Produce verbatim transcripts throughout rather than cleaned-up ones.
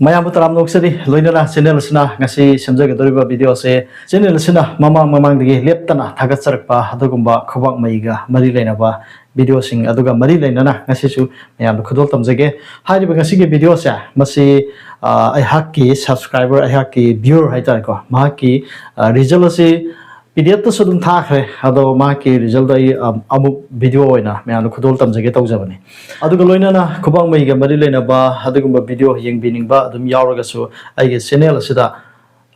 ꯃꯌꯥꯝꯕꯨ ꯇꯔꯥꯝꯅ ꯑꯣꯛꯆꯔꯤ꯫ ꯂꯣꯏꯅꯅ ꯆꯦꯅꯦꯜ ꯑꯁꯤꯅ ꯉꯁꯤ ꯁꯦꯝꯖꯒꯗꯧꯔꯤꯕ ꯚꯤꯗꯤꯑꯣ ꯑꯁꯦ, ꯆꯦꯅꯦꯜ ꯑꯁꯤꯅ ꯃꯃꯥꯡ ꯃꯃꯥꯡꯗꯒꯤ ꯂꯦꯞꯇꯅ ꯊꯥꯒꯠꯆꯔꯛꯄ ꯑꯗꯨꯒꯨꯝꯕ ꯈꯨꯕꯥꯛ ꯃꯩꯒ ꯃꯔꯤ ꯂꯩꯅꯕ ꯚꯤꯗꯤꯑꯣꯁꯤꯡ ꯑꯗꯨꯒ ꯃꯔꯤ ꯂꯩꯅꯅ ꯉꯁꯤꯁꯨ ꯃꯌꯥꯝꯗ ꯈꯨꯗꯣꯜ ꯇꯝꯖꯒꯦ꯫ ꯍꯥꯏꯔꯤꯕ ꯉꯁꯤꯒꯤ ꯚꯤꯗꯤꯑꯣꯁꯦ, ꯃꯁꯤ, ꯑ, ꯑꯩꯍꯥꯛꯀꯤ subscriber, ꯑꯩꯍꯥꯛꯀꯤ viewer ꯍꯥꯏꯇꯥꯔꯦꯀꯣ, ꯃꯍꯥꯛꯀꯤ, ꯑ, result ꯑꯁꯤ P D F ꯇꯁꯨ ꯑꯗꯨꯝ ꯊꯥꯈ꯭ꯔꯦ꯫ ꯑꯗꯣ ꯃꯍꯥꯛꯀꯤ result ꯑꯩ, ꯑ, ꯑꯃꯨꯛ ꯚꯤꯗꯤꯑꯣ ꯑꯣꯏꯅ ꯃꯌꯥꯝꯗ ꯈꯨꯗꯣꯜ ꯇꯝꯖꯒꯦ ꯇꯧꯖꯕꯅꯤ꯫ ꯑꯗꯨꯒ ꯂꯣꯏꯅꯅ ꯈꯨꯕꯥꯛ ꯃꯩꯒ ꯃꯔꯤ ꯂꯩꯅꯕ ꯑꯗꯨꯒꯨꯝꯕ ꯚꯤꯗꯤꯑꯣ ꯌꯦꯡꯕꯤꯅꯤꯡꯕ ꯑꯗꯨꯝ ꯌꯥꯎꯔꯒꯁꯨ, ꯑꯩꯒꯤ ꯆꯦꯅꯦꯜ ꯑꯁꯤꯗ,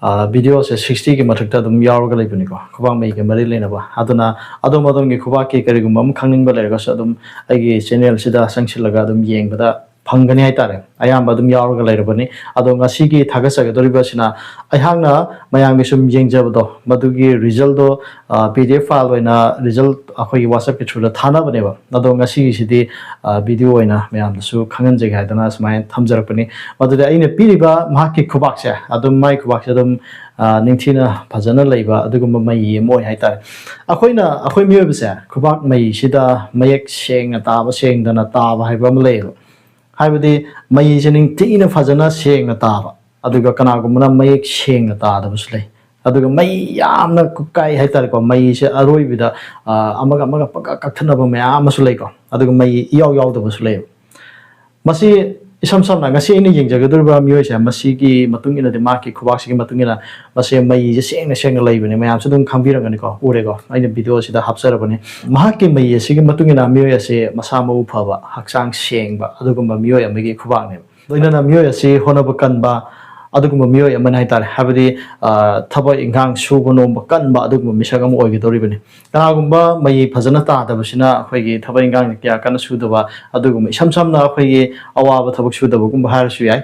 ꯑ, ꯚꯤꯗꯤꯑꯣꯁꯦ sixty ꯒꯤ ꯃꯊꯛꯇ ꯑꯗꯨꯝ ꯌꯥꯎꯔꯒ ꯂꯩꯕꯅꯤꯀꯣ, ꯈꯨꯕꯥꯛ ꯃꯩꯒ ꯃꯔꯤ ꯂꯩꯅꯕ꯫ ꯑꯗꯨꯅ ꯑꯗꯣꯝ ꯑꯗꯣꯝꯒꯤ ꯈꯨꯕꯥꯛꯀꯤ ꯀꯔꯤꯒꯨꯝꯕ ꯑꯃ ꯈꯪꯅꯤꯡꯕ ꯂꯩꯔꯒꯁꯨ ꯑꯗꯨꯝ ꯑꯩꯒꯤ ꯆꯦꯅꯦꯜꯁꯤꯗ ꯆꯪꯁꯤꯜꯂꯒ ꯑꯗꯨꯝ ꯌꯦꯡꯕꯗ ꯐꯪꯒꯅꯤ ꯍꯥꯏꯇꯥꯔꯦ꯫ ꯑꯌꯥꯝꯕ ꯑꯗꯨꯝ ꯌꯥꯎꯔꯒ ꯂꯩꯔꯕꯅꯤ꯫ ꯑꯗꯣ ꯉꯁꯤꯒꯤ ꯊꯥꯒꯠꯆꯒꯗꯧꯔꯤꯕꯁꯤꯅ ꯑꯩꯍꯥꯛꯅ ꯃꯌꯥꯝꯒꯤ ꯁꯨꯝ ꯌꯦꯡꯖꯕꯗꯣ, ꯃꯗꯨꯒꯤ resultꯗꯣ, ꯑ, P D F file ꯑꯣꯏꯅ result ꯑꯩꯈꯣꯏꯒꯤ WhatsAppꯀꯤ throughꯗ ꯊꯥꯅꯕꯅꯦꯕ꯫ ꯑꯗꯣ ꯉꯁꯤꯒꯤꯁꯤꯗꯤ, ꯑ, ꯚꯤꯗꯤꯑꯣ ꯑꯣꯏꯅ ꯃꯌꯥꯝꯗꯁꯨ ꯈꯪꯍꯟꯖꯒꯦ ꯍꯥꯏꯗꯅ ꯁꯨꯃꯥꯏꯅ ꯊꯝꯖꯔꯛꯄꯅꯤ꯫ ꯃꯗꯨꯗ ꯑꯩꯅ ꯄꯤꯔꯤꯕ ꯃꯍꯥꯛꯀꯤ ꯈꯨꯕꯥꯛꯁꯦ, ꯑꯗꯨꯝ ꯃꯥꯏ ꯈꯨꯕꯥꯛꯁꯦ ꯑꯗꯨꯝ, ꯑ, ꯅꯤꯡꯊꯤꯅ ꯐꯖꯅ ꯂꯩꯕ ꯑꯗꯨꯒꯨꯝꯕ ꯃꯩ ꯑꯃ ꯑꯣꯏ ꯍꯥꯏꯇꯥꯔꯦ꯫ ꯑꯩꯈꯣꯏꯅ, ꯑꯩꯈꯣꯏ ꯃꯤꯑꯣꯏꯕꯁꯦ ꯈꯨꯕꯥꯛ ꯃꯩꯁꯤꯗ ꯃꯌꯦꯛ ꯁꯦꯡꯅ ꯇꯥꯕ, ꯁꯦꯡꯗꯅ ꯇꯥꯕ ꯍꯥꯏꯕ ꯑꯃ ꯂꯩꯌꯦꯕ꯫ ꯍꯥꯏꯕꯗꯤ ꯃꯩꯁꯦ ꯅꯤꯡꯊꯤꯅ ꯐꯖꯅ ꯁꯦꯡꯅ ꯇꯥꯕ, ꯑꯗꯨꯒ ꯀꯅꯥꯒꯨꯝꯕꯅ ꯃꯌꯦꯛ ꯁꯦꯡꯅ ꯇꯥꯗꯕꯁꯨ ꯂꯩ꯫ ꯑꯗꯨꯒ ꯃꯩ ꯌꯥꯝꯅ ꯀꯨꯞꯀꯥꯏ ꯍꯥꯏꯇꯥꯔꯦꯀꯣ, ꯃꯩꯁꯦ ꯑꯔꯣꯏꯕꯗ, ꯑ, ꯑꯃꯒ ꯑꯃꯒ ꯄꯪꯀꯛ ꯀꯛꯊꯠꯅꯕ ꯃꯌꯥꯝ ꯑꯃꯁꯨ ꯂꯩꯀꯣ, ꯑꯗꯨꯒ ꯃꯩ ꯏꯌꯥꯎ ꯌꯥꯎꯗꯕꯁꯨ ꯂꯩꯌꯦꯕ꯫ ꯃꯁꯤ ꯏꯁꯝ ꯁꯝꯅ ꯉꯁꯤ ꯑꯩꯅ ꯌꯦꯡꯖꯒꯗꯧꯔꯤꯕ ꯃꯤꯑꯣꯏꯁꯦ, ꯃꯁꯤꯒꯤ ꯃꯇꯨꯡ ꯏꯟꯅꯗꯤ, ꯃꯍꯥꯛꯀꯤ ꯈꯨꯕꯥꯛꯁꯤꯒꯤ ꯃꯇꯨꯡ ꯏꯟꯅ ꯃꯁꯦ ꯃꯩꯁꯦ ꯁꯦꯡꯅ ꯁꯦꯡꯅ ꯂꯩꯕꯅꯦ꯫ ꯃꯌꯥꯝꯁꯨ ꯑꯗꯨꯝ ꯈꯪꯕꯤꯔꯝꯒꯅꯤꯀꯣ, ꯎꯔꯦꯀꯣ, ꯑꯩꯅ ꯚꯤꯗꯤꯑꯣꯁꯤꯗ ꯍꯥꯞꯆꯔꯕꯅꯤ꯫ ꯃꯍꯥꯛꯀꯤ ꯃꯩ ꯑꯁꯤꯒꯤ ꯃꯇꯨꯡ ꯏꯟꯅ ꯃꯤꯑꯣꯏ ꯑꯁꯦ ꯃꯁꯥ ꯃꯎ ꯐꯕ, ꯍꯛꯆꯥꯡ ꯁꯦꯡꯕ ꯑꯗꯨꯒꯨꯝꯕ ꯃꯤꯑꯣꯏ ꯑꯃꯒꯤ ꯈꯨꯕꯥꯛꯅꯦꯕ꯫ ꯂꯣꯏꯅꯅ ꯃꯤꯑꯣꯏ ꯑꯁꯤ ꯍꯣꯠꯅꯕ ꯀꯟꯕ ꯑꯗꯨꯒꯨꯝꯕ ꯃꯤꯑꯣꯏ ꯑꯃꯅꯤ ꯍꯥꯏꯇꯥꯔꯦ꯫ ꯍꯥꯏꯕꯗꯤ, ꯑ, ꯊꯕꯛ ꯏꯟꯈꯥꯡ ꯁꯨꯕ ꯅꯣꯝꯕ ꯀꯟꯕ ꯑꯗꯨꯒꯨꯝꯕ ꯃꯤꯁꯛ ꯑꯃ ꯑꯣꯏꯒꯗꯧꯔꯤꯕꯅꯤ꯫ ꯀꯅꯥꯒꯨꯝꯕ ꯃꯩ ꯐꯖꯅ ꯇꯥꯗꯕꯁꯤꯅ ꯑꯩꯈꯣꯏꯒꯤ ꯊꯕꯛ ꯏꯟꯈꯥꯡ ꯀꯌꯥ ꯀꯟꯅ ꯁꯨꯗꯕ, ꯑꯗꯨꯒꯨꯝꯕ ꯏꯁꯝ ꯁꯝꯅ ꯑꯩꯈꯣꯏꯒꯤ ꯑꯋꯥꯕ ꯊꯕꯛ ꯁꯨꯗꯕꯒꯨꯝꯕ ꯍꯥꯏꯔꯁꯨ ꯌꯥꯏ꯫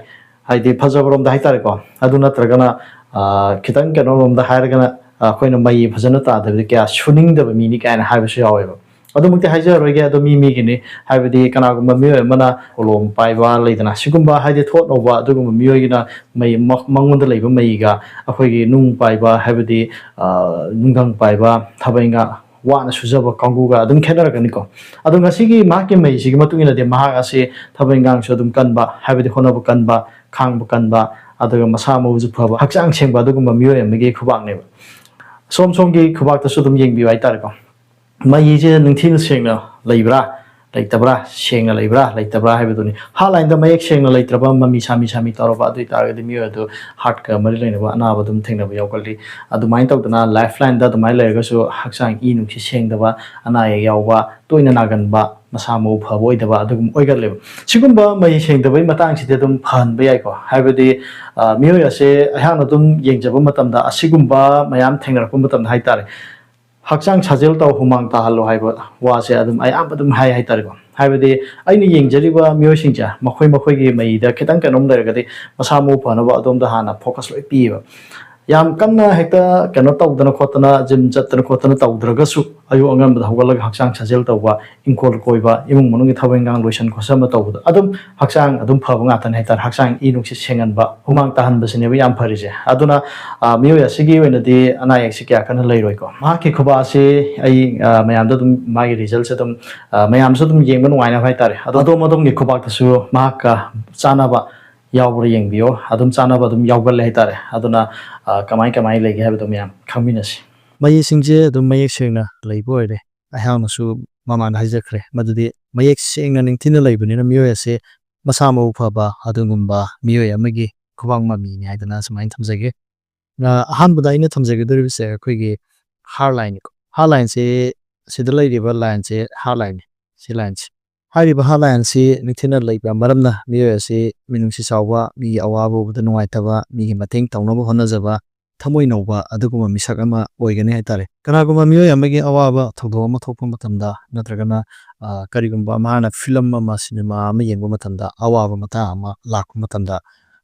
ꯍꯥꯏꯗꯤ ꯐꯖꯕꯔꯣꯝꯗ ꯍꯥꯏꯇꯥꯔꯦꯀꯣ꯫ ꯑꯗꯨ ꯅꯠꯇ꯭ꯔꯒꯅ, ꯑ, ꯈꯤꯇꯪ ꯀꯩꯅꯣꯔꯣꯝꯗ ꯍꯥꯏꯔꯒꯅ, ꯑ, ꯑꯩꯈꯣꯏꯅ ꯃꯩ ꯐꯖꯅ ꯇꯥꯗꯕꯗꯤ ꯀꯌꯥ ꯁꯨꯅꯤꯡꯗꯕ ꯃꯤꯅꯤ ꯀꯥꯏꯅ ꯍꯥꯏꯕꯁꯨ ꯌꯥꯎꯋꯦꯕ꯫ ꯑꯗꯨꯃꯛꯇꯤ ꯍꯥꯏꯖꯔꯔꯣꯏꯒꯦ, ꯑꯗꯣ ꯃꯤ ꯃꯤꯒꯤꯅꯤ꯫ ꯍꯥꯏꯕꯗꯤ ꯀꯅꯥꯒꯨꯝꯕ ꯃꯤꯑꯣꯏ ꯑꯃꯅ ꯀꯣꯂꯣꯝ ꯄꯥꯏꯕ ꯂꯩꯗꯅ, ꯁꯤꯒꯨꯝꯕ ꯍꯥꯏꯗꯤ ꯊꯣꯠ ꯂꯧꯕ ꯑꯗꯨꯒꯨꯝꯕ ꯃꯤꯑꯣꯏꯒꯤꯅ ꯃꯩ ꯃ-, ꯃꯉꯣꯟꯗ ꯂꯩꯕ ꯃꯩꯒ ꯑꯩꯈꯣꯏꯒꯤ ꯅꯨꯡ ꯄꯥꯏꯕ, ꯍꯥꯏꯕꯗꯤ, ꯑ, ꯅꯨꯡꯙꯪ ꯄꯥꯏꯕ, ꯊꯕꯛ ꯏꯟꯈꯥꯡ ꯋꯥꯅ ꯁꯨꯖꯕ ꯀꯥꯡꯕꯨꯒ ꯑꯗꯨꯝ ꯈꯦꯠꯅꯔꯛꯀꯅꯤꯀꯣ꯫ ꯑꯗꯣ ꯉꯁꯤꯒꯤ ꯃꯍꯥꯛꯀꯤ ꯃꯩꯁꯤꯒꯤ ꯃꯇꯨꯡ ꯏꯟꯅꯗꯤ ꯃꯍꯥꯛ ꯑꯁꯤ ꯊꯕꯛ ꯏꯟꯈꯥꯡꯁꯨ ꯑꯗꯨꯝ ꯀꯟꯕ, ꯍꯥꯏꯕꯗꯤ ꯍꯣꯠꯅꯕ ꯀꯟꯕ, ꯈꯥꯡꯕ ꯀꯟꯕ, ꯑꯗꯨꯒ ꯃꯁꯥ ꯃꯎꯁꯨ ꯐꯕ, ꯍꯛꯆꯥꯡ ꯁꯦꯡꯕ ꯑꯗꯨꯒꯨꯝꯕ ꯃꯤꯑꯣꯏ ꯑꯃꯒꯤ ꯈꯨꯕꯥꯛꯅꯦꯕ꯫ ꯁꯣꯝ ꯁꯣꯝꯒꯤ ꯈꯨꯕꯥꯛꯇꯁꯨ ꯑꯗꯨꯝ ꯌꯦꯡꯕꯤꯌꯨ ꯍꯥꯏꯇꯥꯔꯦꯀꯣ꯫ ꯃꯩꯁꯦ ꯅꯤꯡꯊꯤꯅ ꯁꯦꯡꯅ ꯂꯩꯕ꯭ꯔꯥ, ꯂꯩꯇꯕ꯭ꯔꯥ, ꯁꯦꯡꯅ ꯂꯩꯕ꯭ꯔꯥ, ꯂꯩꯇꯕ꯭ꯔꯥ ꯍꯥꯏꯕꯗꯨꯅꯤ꯫ ꯍꯥꯔꯠ ꯂꯥꯏꯟꯗ ꯃꯌꯦꯛ ꯁꯦꯡꯅ ꯂꯩꯇ꯭ꯔꯕ, ꯃꯃꯤ ꯁꯥꯃꯤ ꯁꯥꯃꯤ ꯇꯧꯔꯕ, ꯑꯗꯨ ꯑꯣꯏꯇꯥꯔꯒꯗꯤ ꯃꯤꯑꯣꯏ ꯑꯗꯨ ꯍꯥꯔꯠꯀ ꯃꯔꯤ ꯂꯩꯅꯕ ꯑꯅꯥꯕ ꯑꯗꯨꯝ ꯊꯦꯡꯅꯕ ꯌꯥꯎꯒꯜꯂꯤ꯫ ꯑꯗꯨꯃꯥꯏꯅ ꯇꯧꯗꯅ ꯂꯥꯏꯐ ꯂꯥꯏꯟꯗ ꯑꯗꯨꯃꯥꯏꯅ ꯂꯩꯔꯒꯁꯨ ꯍꯛꯆꯥꯡ ꯏ ꯅꯨꯡꯁꯤꯠ ꯁꯦꯡꯗꯕ, ꯑꯅꯥ ꯑꯌꯦꯛ ꯌꯥꯎꯕ, ꯇꯣꯏꯅ ꯅꯥꯒꯟꯕ, ꯃꯁꯥ ꯃꯎ ꯐꯕ ꯑꯣꯏꯗꯕ ꯑꯗꯨꯒꯨꯝꯕ ꯑꯣꯏꯒꯜꯂꯦꯕ꯫ ꯁꯤꯒꯨꯝꯕ ꯃꯩ ꯁꯦꯡꯗꯕꯩ ꯃꯇꯥꯡꯁꯤꯗꯤ ꯑꯗꯨꯝ ꯐꯍꯟꯕ ꯌꯥꯏꯀꯣ꯫ ꯍꯥꯏꯕꯗꯤ, ꯑ, ꯃꯤꯑꯣꯏ ꯑꯁꯦ ꯑꯩꯍꯥꯛꯅ ꯑꯗꯨꯝ ꯌꯦꯡꯖꯕ ꯃꯇꯝꯗ, ꯑꯁꯤꯒꯨꯝꯕ ꯃꯌꯥꯝ ꯊꯦꯡꯅꯔꯛꯄ ꯃꯇꯝꯗ ꯍꯥꯏꯇꯥꯔꯦ, ꯍꯛꯆꯥꯡ ꯁꯥꯖꯦꯜ ꯇꯧ, ꯍꯨꯃꯥꯡ ꯇꯥꯍꯜꯂꯣ ꯍꯥꯏꯕ ꯋꯥꯁꯦ ꯑꯗꯨꯝ ꯑꯌꯥꯝꯕ ꯑꯗꯨꯝ ꯍꯥꯏ ꯍꯥꯏꯇꯥꯔꯦꯀꯣ꯫ ꯍꯥꯏꯕꯗꯤ ꯑꯩꯅ ꯌꯦꯡꯖꯔꯤꯕ ꯃꯤꯑꯣꯏꯁꯤꯡꯁꯦ, ꯃꯈꯣꯏ ꯃꯈꯣꯏꯒꯤ ꯃꯩꯗ ꯈꯤꯇꯪ ꯀꯩꯅꯣꯝ ꯂꯩꯔꯒꯗꯤ ꯃꯁꯥ ꯃꯎ ꯐꯅꯕ ꯑꯗꯣꯝꯗ ꯍꯥꯟꯅ ꯐꯣꯀꯁ ꯂꯣꯏ ꯄꯤꯌꯦꯕ꯫ ꯌꯥꯝ ꯀꯟꯅ ꯍꯦꯛꯇ ꯀꯩꯅꯣ ꯇꯧꯗꯅ ꯈꯣꯠꯇꯅ, ꯖꯤꯝ ꯆꯠꯇꯅ ꯈꯣꯠꯇꯅ ꯇꯧꯗ꯭ꯔꯒꯁꯨ, ꯑꯌꯨꯛ ꯑꯉꯟꯕꯗ ꯍꯧꯒꯠꯂꯒ ꯍꯛꯆꯥꯡ ꯁꯥꯖꯦꯜ ꯇꯧꯕ, ꯏꯪꯈꯣꯜ ꯀꯣꯏꯕ, ꯏꯃꯨꯡ ꯃꯅꯨꯡꯒꯤ ꯊꯕꯛ ꯏꯪꯈꯥꯡ ꯂꯣꯏꯁꯟ ꯈꯣꯠꯆꯟꯕ ꯇꯧꯕꯗ ꯑꯗꯨꯝ ꯍꯛꯆꯥꯡ ꯑꯗꯨꯝ ꯐꯕ ꯉꯥꯛꯇꯅꯤ ꯍꯥꯏꯇꯥꯔꯦ꯫ ꯍꯛꯆꯥꯡ ꯏ ꯅꯨꯡꯁꯤꯠ ꯁꯦꯡꯍꯟꯕ, ꯍꯨꯃꯥꯡ ꯇꯥꯍꯟꯕꯁꯤꯅꯦꯕ ꯌꯥꯝ ꯐꯔꯤꯁꯦ꯫ ꯑꯗꯨꯅ, ꯑ, ꯃꯤꯑꯣꯏ ꯑꯁꯤꯒꯤ ꯑꯣꯏꯅꯗꯤ ꯑꯅꯥ ꯑꯌꯦꯛꯁꯤ ꯀꯌꯥ ꯀꯟꯅ ꯂꯩꯔꯣꯏꯀꯣ꯫ ꯃꯍꯥꯛꯀꯤ ꯈꯨꯕꯥꯛ ꯑꯁꯤ ꯑꯩ, ꯑ, ꯃꯌꯥꯝꯗ ꯑꯗꯨꯝ ꯃꯥꯒꯤ ꯔꯤꯖꯜꯁꯦ ꯑꯗꯨꯝ, ꯑ, ꯃꯌꯥꯝꯁꯨ ꯑꯗꯨꯝ ꯌꯦꯡꯕ ꯅꯨꯡꯉꯥꯏꯅꯕ ꯍꯥꯏꯇꯥꯔꯦ꯫ ꯑꯗꯣ ꯑꯗꯣꯝ ꯑꯗꯣꯝꯒꯤ ꯈꯨꯕꯥꯛꯇꯁꯨ ꯃꯍꯥꯛꯀ ꯆꯥꯅꯕ ꯌꯥꯎꯕ꯭ꯔꯥ ꯌꯦꯡꯕꯤꯌꯣ꯫ ꯑꯗꯨꯝ ꯆꯥꯅꯕ ꯑꯗꯨꯝ ꯌꯥꯎꯒꯜꯂꯦ ꯍꯥꯏꯇꯥꯔꯦ꯫ ꯑꯗꯨꯅ, ꯑ, ꯀꯃꯥꯏ ꯀꯃꯥꯏ ꯂꯩꯒꯦ ꯍꯥꯏꯕꯗꯣ ꯃꯌꯥꯝ ꯈꯪꯃꯤꯟꯅꯁꯤ꯫ ꯃꯌꯦꯛꯁꯤꯡꯁꯦ ꯑꯗꯨꯝ ꯃꯌꯦꯛ ꯁꯦꯡꯅ ꯂꯩꯕ ꯑꯣꯏꯔꯦ꯫ ꯑꯩꯍꯥꯛꯅꯁꯨ ꯃꯃꯥꯡꯗ ꯍꯥꯏꯖꯈ꯭ꯔꯦ, ꯃꯗꯨꯗꯤ ꯃꯌꯦꯛ ꯁꯦꯡꯅ ꯅꯤꯡꯊꯤꯅ ꯂꯩꯕꯅꯤꯅ ꯃꯤꯑꯣꯏ ꯑꯁꯦ ꯃꯁꯥ ꯃꯎ ꯐꯕ ꯑꯗꯨꯒꯨꯝꯕ ꯃꯤꯑꯣꯏ ꯑꯃꯒꯤ ꯈꯨꯕꯥꯛ ꯃꯃꯤꯅꯤ ꯍꯥꯏꯗꯅ ꯁꯨꯃꯥꯏꯅ ꯊꯝꯖꯒꯦ꯫ ꯑ, ꯑꯍꯥꯟꯕꯗ ꯑꯩꯅ ꯊꯝꯖꯒꯗꯧꯔꯤꯕꯁꯦ ꯑꯩꯈꯣꯏꯒꯤ ꯍꯥꯔꯠ ꯂꯥꯏꯟꯅꯤꯀꯣ꯫ ꯍꯥꯔꯠ ꯂꯥꯏꯟꯁꯦ, ꯁꯤꯗ ꯂꯩꯔꯤꯕ ꯂꯥꯏꯟꯁꯦ ꯍꯥꯔꯠ ꯂꯥꯏꯟꯅꯤ, ꯁꯤ ꯂꯥꯏꯟꯁꯦ꯫ ꯍꯥꯏꯔꯤꯕ ꯍꯥꯔꯠ ꯂꯥꯏꯟꯁꯤ ꯅꯤꯡꯊꯤꯅ ꯂꯩꯕ ꯃꯔꯝꯅ ꯃꯤꯑꯣꯏ ꯑꯁꯤ ꯃꯤꯅꯨꯡꯁꯤ ꯆꯥꯎꯕ, ꯃꯤꯒꯤ ꯑꯋꯥꯕ ꯎꯕꯗ ꯅꯨꯡꯉꯥꯏꯇꯕ, ꯃꯤꯒꯤ ꯃꯇꯦꯡ ꯇꯧꯅꯕ ꯍꯣꯠꯅꯖꯕ, ꯊꯃꯣꯏ ꯅꯧꯕ ꯑꯗꯨꯒꯨꯝꯕ ꯃꯤꯁꯛ ꯑꯃ ꯑꯣꯏꯒꯅꯤ ꯍꯥꯏꯇꯥꯔꯦ꯫ ꯀꯅꯥꯒꯨꯝꯕ ꯃꯤꯑꯣꯏ ꯑꯃꯒꯤ ꯑꯋꯥꯕ ꯊꯧꯗꯣꯛ ꯑꯃ ꯊꯣꯛꯄ ꯃꯇꯝꯗ, ꯅꯠꯇ꯭ꯔꯒꯅ, ꯑ, ꯀꯔꯤꯒꯨꯝꯕ ꯃꯍꯥꯛꯅ ꯐꯤꯂꯝ ꯑꯃ, ꯁꯤꯅꯦꯃꯥ ꯑꯃ ꯌꯦꯡꯕ ꯃꯇꯝꯗ, ꯑꯋꯥꯕ ꯃꯇꯥꯡ ꯑꯃ ꯂꯥꯛꯄ ꯃꯇꯝꯗ,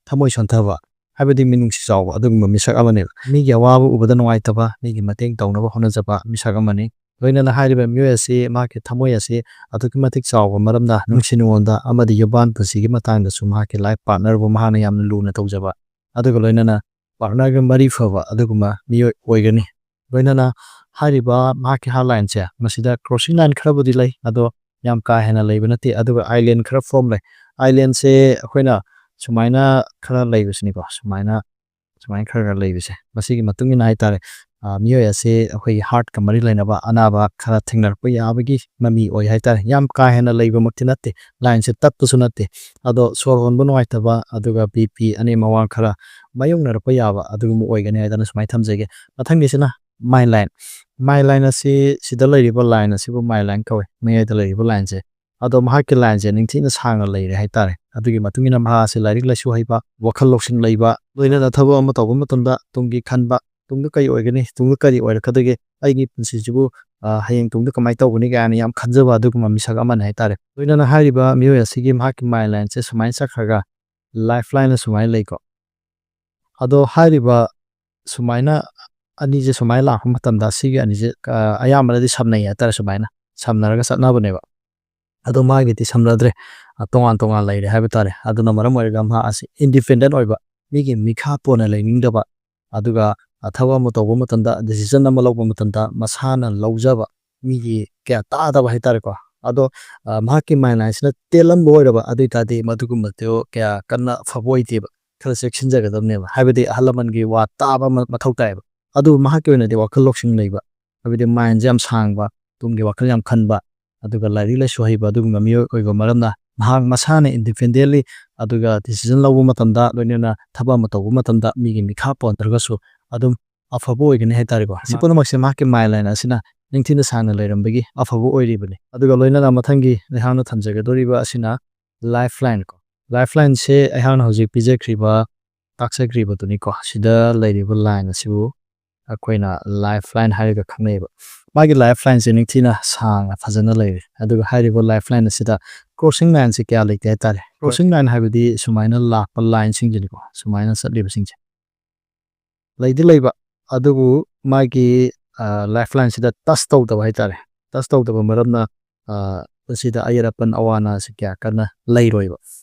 ꯊꯃꯣꯏ ꯁꯣꯟꯊꯕ, ꯍꯥꯏꯕꯗꯤ ꯃꯤꯅꯨꯡꯁꯤ ꯆꯥꯎꯕ ꯑꯗꯨꯒꯨꯝꯕ ꯃꯤꯁꯛ ꯑꯃꯅꯦꯕ꯫ ꯃꯤꯒꯤ ꯑꯋꯥꯕ ꯎꯕꯗ ꯅꯨꯡꯉꯥꯏꯇꯕ, ꯃꯤꯒꯤ ꯃꯇꯦꯡ ꯇꯧꯅꯕ ꯍꯣꯠꯅꯖꯕ ꯃꯤꯁꯛ ꯑꯃꯅꯤ꯫ ꯂꯣꯏꯅꯅ ꯍꯥꯏꯔꯤꯕ ꯃꯤꯑꯣꯏ ꯑꯁꯤ ꯃꯍꯥꯛꯀꯤ ꯊꯃꯣꯏ ꯑꯁꯤ ꯑꯗꯨꯛꯀꯤ ꯃꯇꯤꯛ ꯆꯥꯎꯕ ꯃꯔꯝꯅ ꯅꯨꯡꯁꯤ ꯅꯨꯡꯉꯣꯟꯗ ꯑꯃꯗꯤ ꯌꯨꯝꯕꯥꯟ ꯄꯨꯟꯁꯤꯒꯤ ꯃꯇꯥꯡꯗꯁꯨ ꯃꯍꯥꯛꯀꯤ ꯂꯥꯏꯐ ꯄꯥꯔꯠꯅꯔꯕꯨ ꯃꯍꯥꯛꯅ ꯌꯥꯝꯅ ꯂꯨꯅ ꯇꯧꯖꯕ, ꯑꯗꯨꯒ ꯂꯣꯏꯅꯅ ꯄꯥꯔꯠꯅꯔꯒ ꯃꯔꯤ ꯐꯕ ꯑꯗꯨꯒꯨꯝꯕ ꯃꯤꯑꯣꯏ ꯑꯣꯏꯒꯅꯤ꯫ ꯂꯣꯏꯅꯅ ꯍꯥꯏꯔꯤꯕ ꯃꯍꯥꯛꯀꯤ ꯍꯥꯔꯠ ꯂꯥꯏꯟꯁꯦ, ꯃꯁꯤꯗ ꯀ꯭ꯔꯣꯁꯤꯡ ꯂꯥꯏꯟ ꯈꯔꯕꯨꯗꯤ ꯂꯩ, ꯑꯗꯣ ꯌꯥꯝ ꯀꯥ ꯍꯦꯟꯅ ꯂꯩꯕ ꯅꯠꯇꯦ꯫ ꯑꯗꯨꯒ ꯑꯥꯏꯂꯦꯟ ꯈꯔ ꯐꯣꯔꯝ ꯂꯩ꯫ ꯑꯥꯏꯂꯦꯟꯁꯦ ꯑꯩꯈꯣꯏꯅ ꯁꯨꯃꯥꯏꯅ ꯈꯔ ꯂꯩꯕꯁꯤꯅꯤꯀꯣ, ꯁꯨꯃꯥꯏꯅ ꯁꯨꯃꯥꯏꯅ ꯈꯔ ꯈꯔ ꯂꯩꯕꯁꯦ, ꯃꯁꯤꯒꯤ ꯃꯇꯨꯡ ꯏꯟꯅ ꯍꯥꯏꯇꯥꯔꯦ, ꯑ, ꯃꯤꯑꯣꯏ ꯑꯁꯤ ꯑꯩꯈꯣꯏꯒꯤ heartꯀ ꯃꯔꯤ ꯂꯩꯅꯕ ꯑꯅꯥꯕ ꯈꯔ ꯊꯦꯡꯅꯔꯛꯄ ꯌꯥꯕꯒꯤ ꯃꯃꯤ ꯑꯣꯏ ꯍꯥꯏꯇꯥꯔꯦ꯫ ꯌꯥꯝ ꯀꯥ ꯍꯦꯟꯅ ꯂꯩꯕꯃꯛꯇꯤ ꯅꯠꯇꯦ, lineꯁꯦ ꯇꯠꯄꯁꯨ ꯅꯠꯇꯦ, ꯑꯗꯣ ꯁꯣꯔ ꯍꯣꯟꯕ ꯅꯨꯡꯉꯥꯏꯇꯕ ꯑꯗꯨꯒ BP ꯑꯅꯦꯝ ꯑꯋꯥꯡ ꯈꯔ ꯃꯥꯌꯣꯛꯅꯔꯛꯄ ꯌꯥꯕ ꯑꯗꯨꯒꯨꯝꯕ ꯑꯣꯏꯒꯅꯤ ꯍꯥꯏꯗꯅ ꯁꯨꯃꯥꯏꯅ ꯊꯝꯖꯒꯦ꯫ ꯃꯊꯪꯒꯤꯁꯤꯅ myline꯫ Myline ꯑꯁꯤ, ꯁꯤꯗ ꯂꯩꯔꯤꯕ line ꯑꯁꯤꯕꯨ myline ꯀꯧꯏ, ꯃꯌꯥꯏꯗ ꯂꯩꯔꯤꯕ lineꯁꯦ꯫ ꯑꯗꯣ ꯃꯍꯥꯛꯀꯤ lineꯁꯦ ꯅꯤꯡꯊꯤꯅ ꯁꯥꯡꯅ ꯂꯩꯔꯦ ꯍꯥꯏꯇꯥꯔꯦ꯫ ꯑꯗꯨꯒꯤ ꯃꯇꯨꯡ ꯏꯟꯅ ꯃꯍꯥꯛ ꯑꯁꯤ ꯂꯥꯏꯔꯤꯛ ꯂꯥꯏꯁꯨ ꯍꯩꯕ, ꯋꯥꯈꯜ ꯂꯧꯁꯤꯡ ꯂꯩꯕ, ꯂꯣꯏꯅꯅ ꯊꯕꯛ ꯑꯃ ꯇꯧꯕ ꯃꯇꯝꯗ ꯇꯨꯡꯒꯤ ꯈꯟꯕ, ꯇꯨꯡꯗ ꯀꯔꯤ ꯑꯣꯏꯒꯅꯤ, ꯇꯨꯡꯗ ꯀꯔꯤ ꯑꯣꯏꯔꯛꯀꯗꯒꯦ, ꯑꯩꯒꯤ ꯄꯨꯟꯁꯤꯁꯤꯕꯨ, ꯑ, ꯍꯌꯦꯡ ꯇꯨꯡꯗ ꯀꯃꯥꯏꯅ ꯇꯧꯒꯅꯤ ꯀꯥꯏꯅ ꯌꯥꯝ ꯈꯟꯖꯕ ꯑꯗꯨꯒꯨꯝꯕ ꯃꯤꯁꯛ ꯑꯃꯅꯤ ꯍꯥꯏꯇꯥꯔꯦ꯫ ꯂꯣꯏꯅꯅ ꯍꯥꯏꯔꯤꯕ ꯃꯤꯑꯣꯏ ꯑꯁꯤꯒꯤ ꯃꯍꯥꯛꯀꯤ mylineꯁꯦ ꯁꯨꯃꯥꯏꯅ ꯆꯠꯈ꯭ꯔꯒ lifeline ꯁꯨꯃꯥꯏꯅ ꯂꯩꯀꯣ꯫ ꯑꯗꯣ ꯍꯥꯏꯔꯤꯕ ꯁꯨꯃꯥꯏꯅ ꯑꯅꯤꯁꯦ ꯁꯨꯃꯥꯏꯅ ꯂꯥꯛꯄ ꯃꯇꯝꯗ ꯁꯤꯒꯤ ꯑꯅꯤꯁꯦ, ꯑ, ꯑꯌꯥꯝꯕꯅꯗꯤ ꯁꯝꯅꯩ ꯍꯥꯏꯇꯥꯔꯦ, ꯁꯨꯃꯥꯏꯅ ꯁꯝꯅꯔꯒ ꯆꯠꯅꯕꯅꯦꯕ꯫ ꯑꯗꯣ ꯃꯥꯒꯤꯗꯤ ꯁꯝꯅꯗ꯭ꯔꯦ, ꯑ, ꯇꯣꯉꯥꯟ ꯇꯣꯉꯥꯟ ꯂꯩꯔꯦ ꯍꯥꯏꯕ ꯇꯥꯔꯦ꯫ ꯑꯗꯨꯅ ꯃꯔꯝ ꯑꯣꯏꯔꯒ ꯃꯍꯥꯛ ꯑꯁꯤ independent ꯑꯣꯏꯕ, ꯃꯤꯒꯤ ꯃꯤꯈꯥ ꯄꯣꯟꯅ ꯂꯩꯅꯤꯡꯗꯕ, ꯑꯗꯨꯒ, ꯑ, ꯊꯕꯛ ꯑꯃ ꯇꯧꯕ ꯃꯇꯝꯗ, decision ꯑꯃ ꯂꯧꯕ ꯃꯇꯝꯗ ꯃꯁꯥꯅ ꯂꯧꯖꯕ, ꯃꯤꯒꯤ ꯀꯌꯥ ꯇꯥꯗꯕ ꯍꯥꯏꯇꯥꯔꯦꯀꯣ꯫ ꯑꯗꯣ, ꯑ, ꯃꯍꯥꯛꯀꯤ mylineꯁꯤꯅ ꯇꯦꯜꯂꯝꯕ ꯑꯣꯏꯔꯕ ꯑꯗꯨ ꯑꯣꯏ ꯇꯥꯔꯗꯤ ꯃꯗꯨꯒꯨꯝꯕꯗꯣ ꯀꯌꯥ ꯀꯟꯅ ꯐꯕ ꯑꯣꯏꯗꯦꯕ꯫ ꯈꯔ ꯆꯦꯛꯁꯤꯟꯖꯒꯗꯕꯅꯦꯕ꯫ ꯍꯥꯏꯕꯗꯤ ꯑꯍꯜ ꯂꯃꯟꯒꯤ ꯋꯥ ꯇꯥꯕ ꯑꯃ ꯃꯊꯧ ꯇꯥꯏꯌꯦꯕ꯫ ꯑꯗꯨ ꯃꯍꯥꯛꯀꯤ ꯑꯣꯏꯅꯗꯤ ꯋꯥꯈꯜ ꯂꯧꯁꯤꯡ ꯂꯩꯕ, ꯍꯥꯏꯕꯗꯤ mindꯁꯦ ꯌꯥꯝ ꯁꯥꯡꯕ, ꯇꯨꯡꯒꯤ ꯋꯥꯈꯜ ꯌꯥꯝ ꯈꯟꯕ, ꯑꯗꯨꯒ ꯂꯥꯏꯔꯤꯛ ꯂꯥꯏꯁꯨ ꯍꯩꯕ ꯑꯗꯨꯒꯨꯝꯕ ꯃꯤꯑꯣꯏ ꯑꯣꯏꯕ ꯃꯔꯝꯅ ꯃꯍꯥꯛ ꯃꯁꯥꯅ independently ꯑꯗꯨꯒ decision ꯂꯧꯕ ꯃꯇꯝꯗ, ꯂꯣꯏꯅꯅ ꯊꯕꯛ ꯑꯃ ꯇꯧꯕ ꯃꯇꯝꯗ ꯃꯤꯒꯤ ꯃꯤꯈꯥ ꯄꯣꯟꯗ꯭ꯔꯒꯁꯨ ꯑꯗꯨꯝ ꯑꯐꯕ ꯑꯣꯏꯒꯅꯤ ꯍꯥꯏꯇꯥꯔꯦꯀꯣ꯫ ꯁꯤ ꯄꯨꯝꯅꯃꯛꯁꯦ ꯃꯍꯥꯛꯀꯤ myline ꯑꯁꯤꯅ ꯅꯤꯡꯊꯤꯅ ꯁꯥꯡꯅ ꯂꯩꯔꯝꯕꯒꯤ ꯑꯐꯕ ꯑꯣꯏꯔꯤꯕꯅꯤ꯫ ꯑꯗꯨꯒ ꯂꯣꯏꯅꯅ ꯃꯊꯪꯒꯤ ꯑꯩꯍꯥꯛꯅ ꯊꯝꯖꯒꯗꯧꯔꯤꯕ ꯑꯁꯤꯅ lifeline ꯀꯣ꯫ Lifelineꯁꯦ ꯑꯩꯍꯥꯛꯅ ꯍꯧꯖꯤꯛ ꯄꯤꯖꯈ꯭ꯔꯤꯕ, ꯇꯥꯛꯆꯈ꯭ꯔꯤꯕꯗꯨꯅꯤꯀꯣ꯫ ꯁꯤꯗ ꯂꯩꯔꯤꯕ line ꯑꯁꯤꯕꯨ ꯑꯩꯈꯣꯏꯅ lifeline ꯍꯥꯏꯔꯒ ꯈꯪꯅꯩꯌꯦꯕ꯫ ꯃꯥꯒꯤ lifelineꯁꯦ ꯅꯤꯡꯊꯤꯅ ꯁꯥꯡꯅ ꯐꯖꯅ ꯂꯩꯔꯦ꯫ ꯑꯗꯨꯒ ꯍꯥꯏꯔꯤꯕ lifeline ꯑꯁꯤꯗ crossing lineꯁꯦ ꯀꯌꯥ ꯂꯩꯇꯦ ꯍꯥꯏꯇꯥꯔꯦ꯫ Crossing line ꯍꯥꯏꯕꯗꯤ ꯁꯨꯃꯥꯏꯅ ꯂꯥꯛꯄ lineꯁꯤꯡꯁꯤꯅꯤꯀꯣ, ꯁꯨꯃꯥꯏꯅ ꯆꯠꯂꯤꯕꯁꯤꯡꯁꯦ꯫ ꯂꯩꯗꯤ ꯂꯩꯕ, ꯑꯗꯨꯕꯨ ꯃꯥꯒꯤ, ꯑ, lifelineꯁꯤꯗ touch ꯇꯧꯗꯕ ꯍꯥꯏꯇꯥꯔꯦ꯫ Touch ꯇꯧꯗꯕ ꯃꯔꯝꯅ, ꯑ, ꯄꯨꯟꯁꯤꯗ ꯑꯌꯦꯠ ꯑꯄꯟ ꯑꯋꯥ ꯑꯅꯥꯁꯦ ꯀꯌꯥ ꯀꯟꯅ ꯂꯩꯔꯣꯏꯕ꯫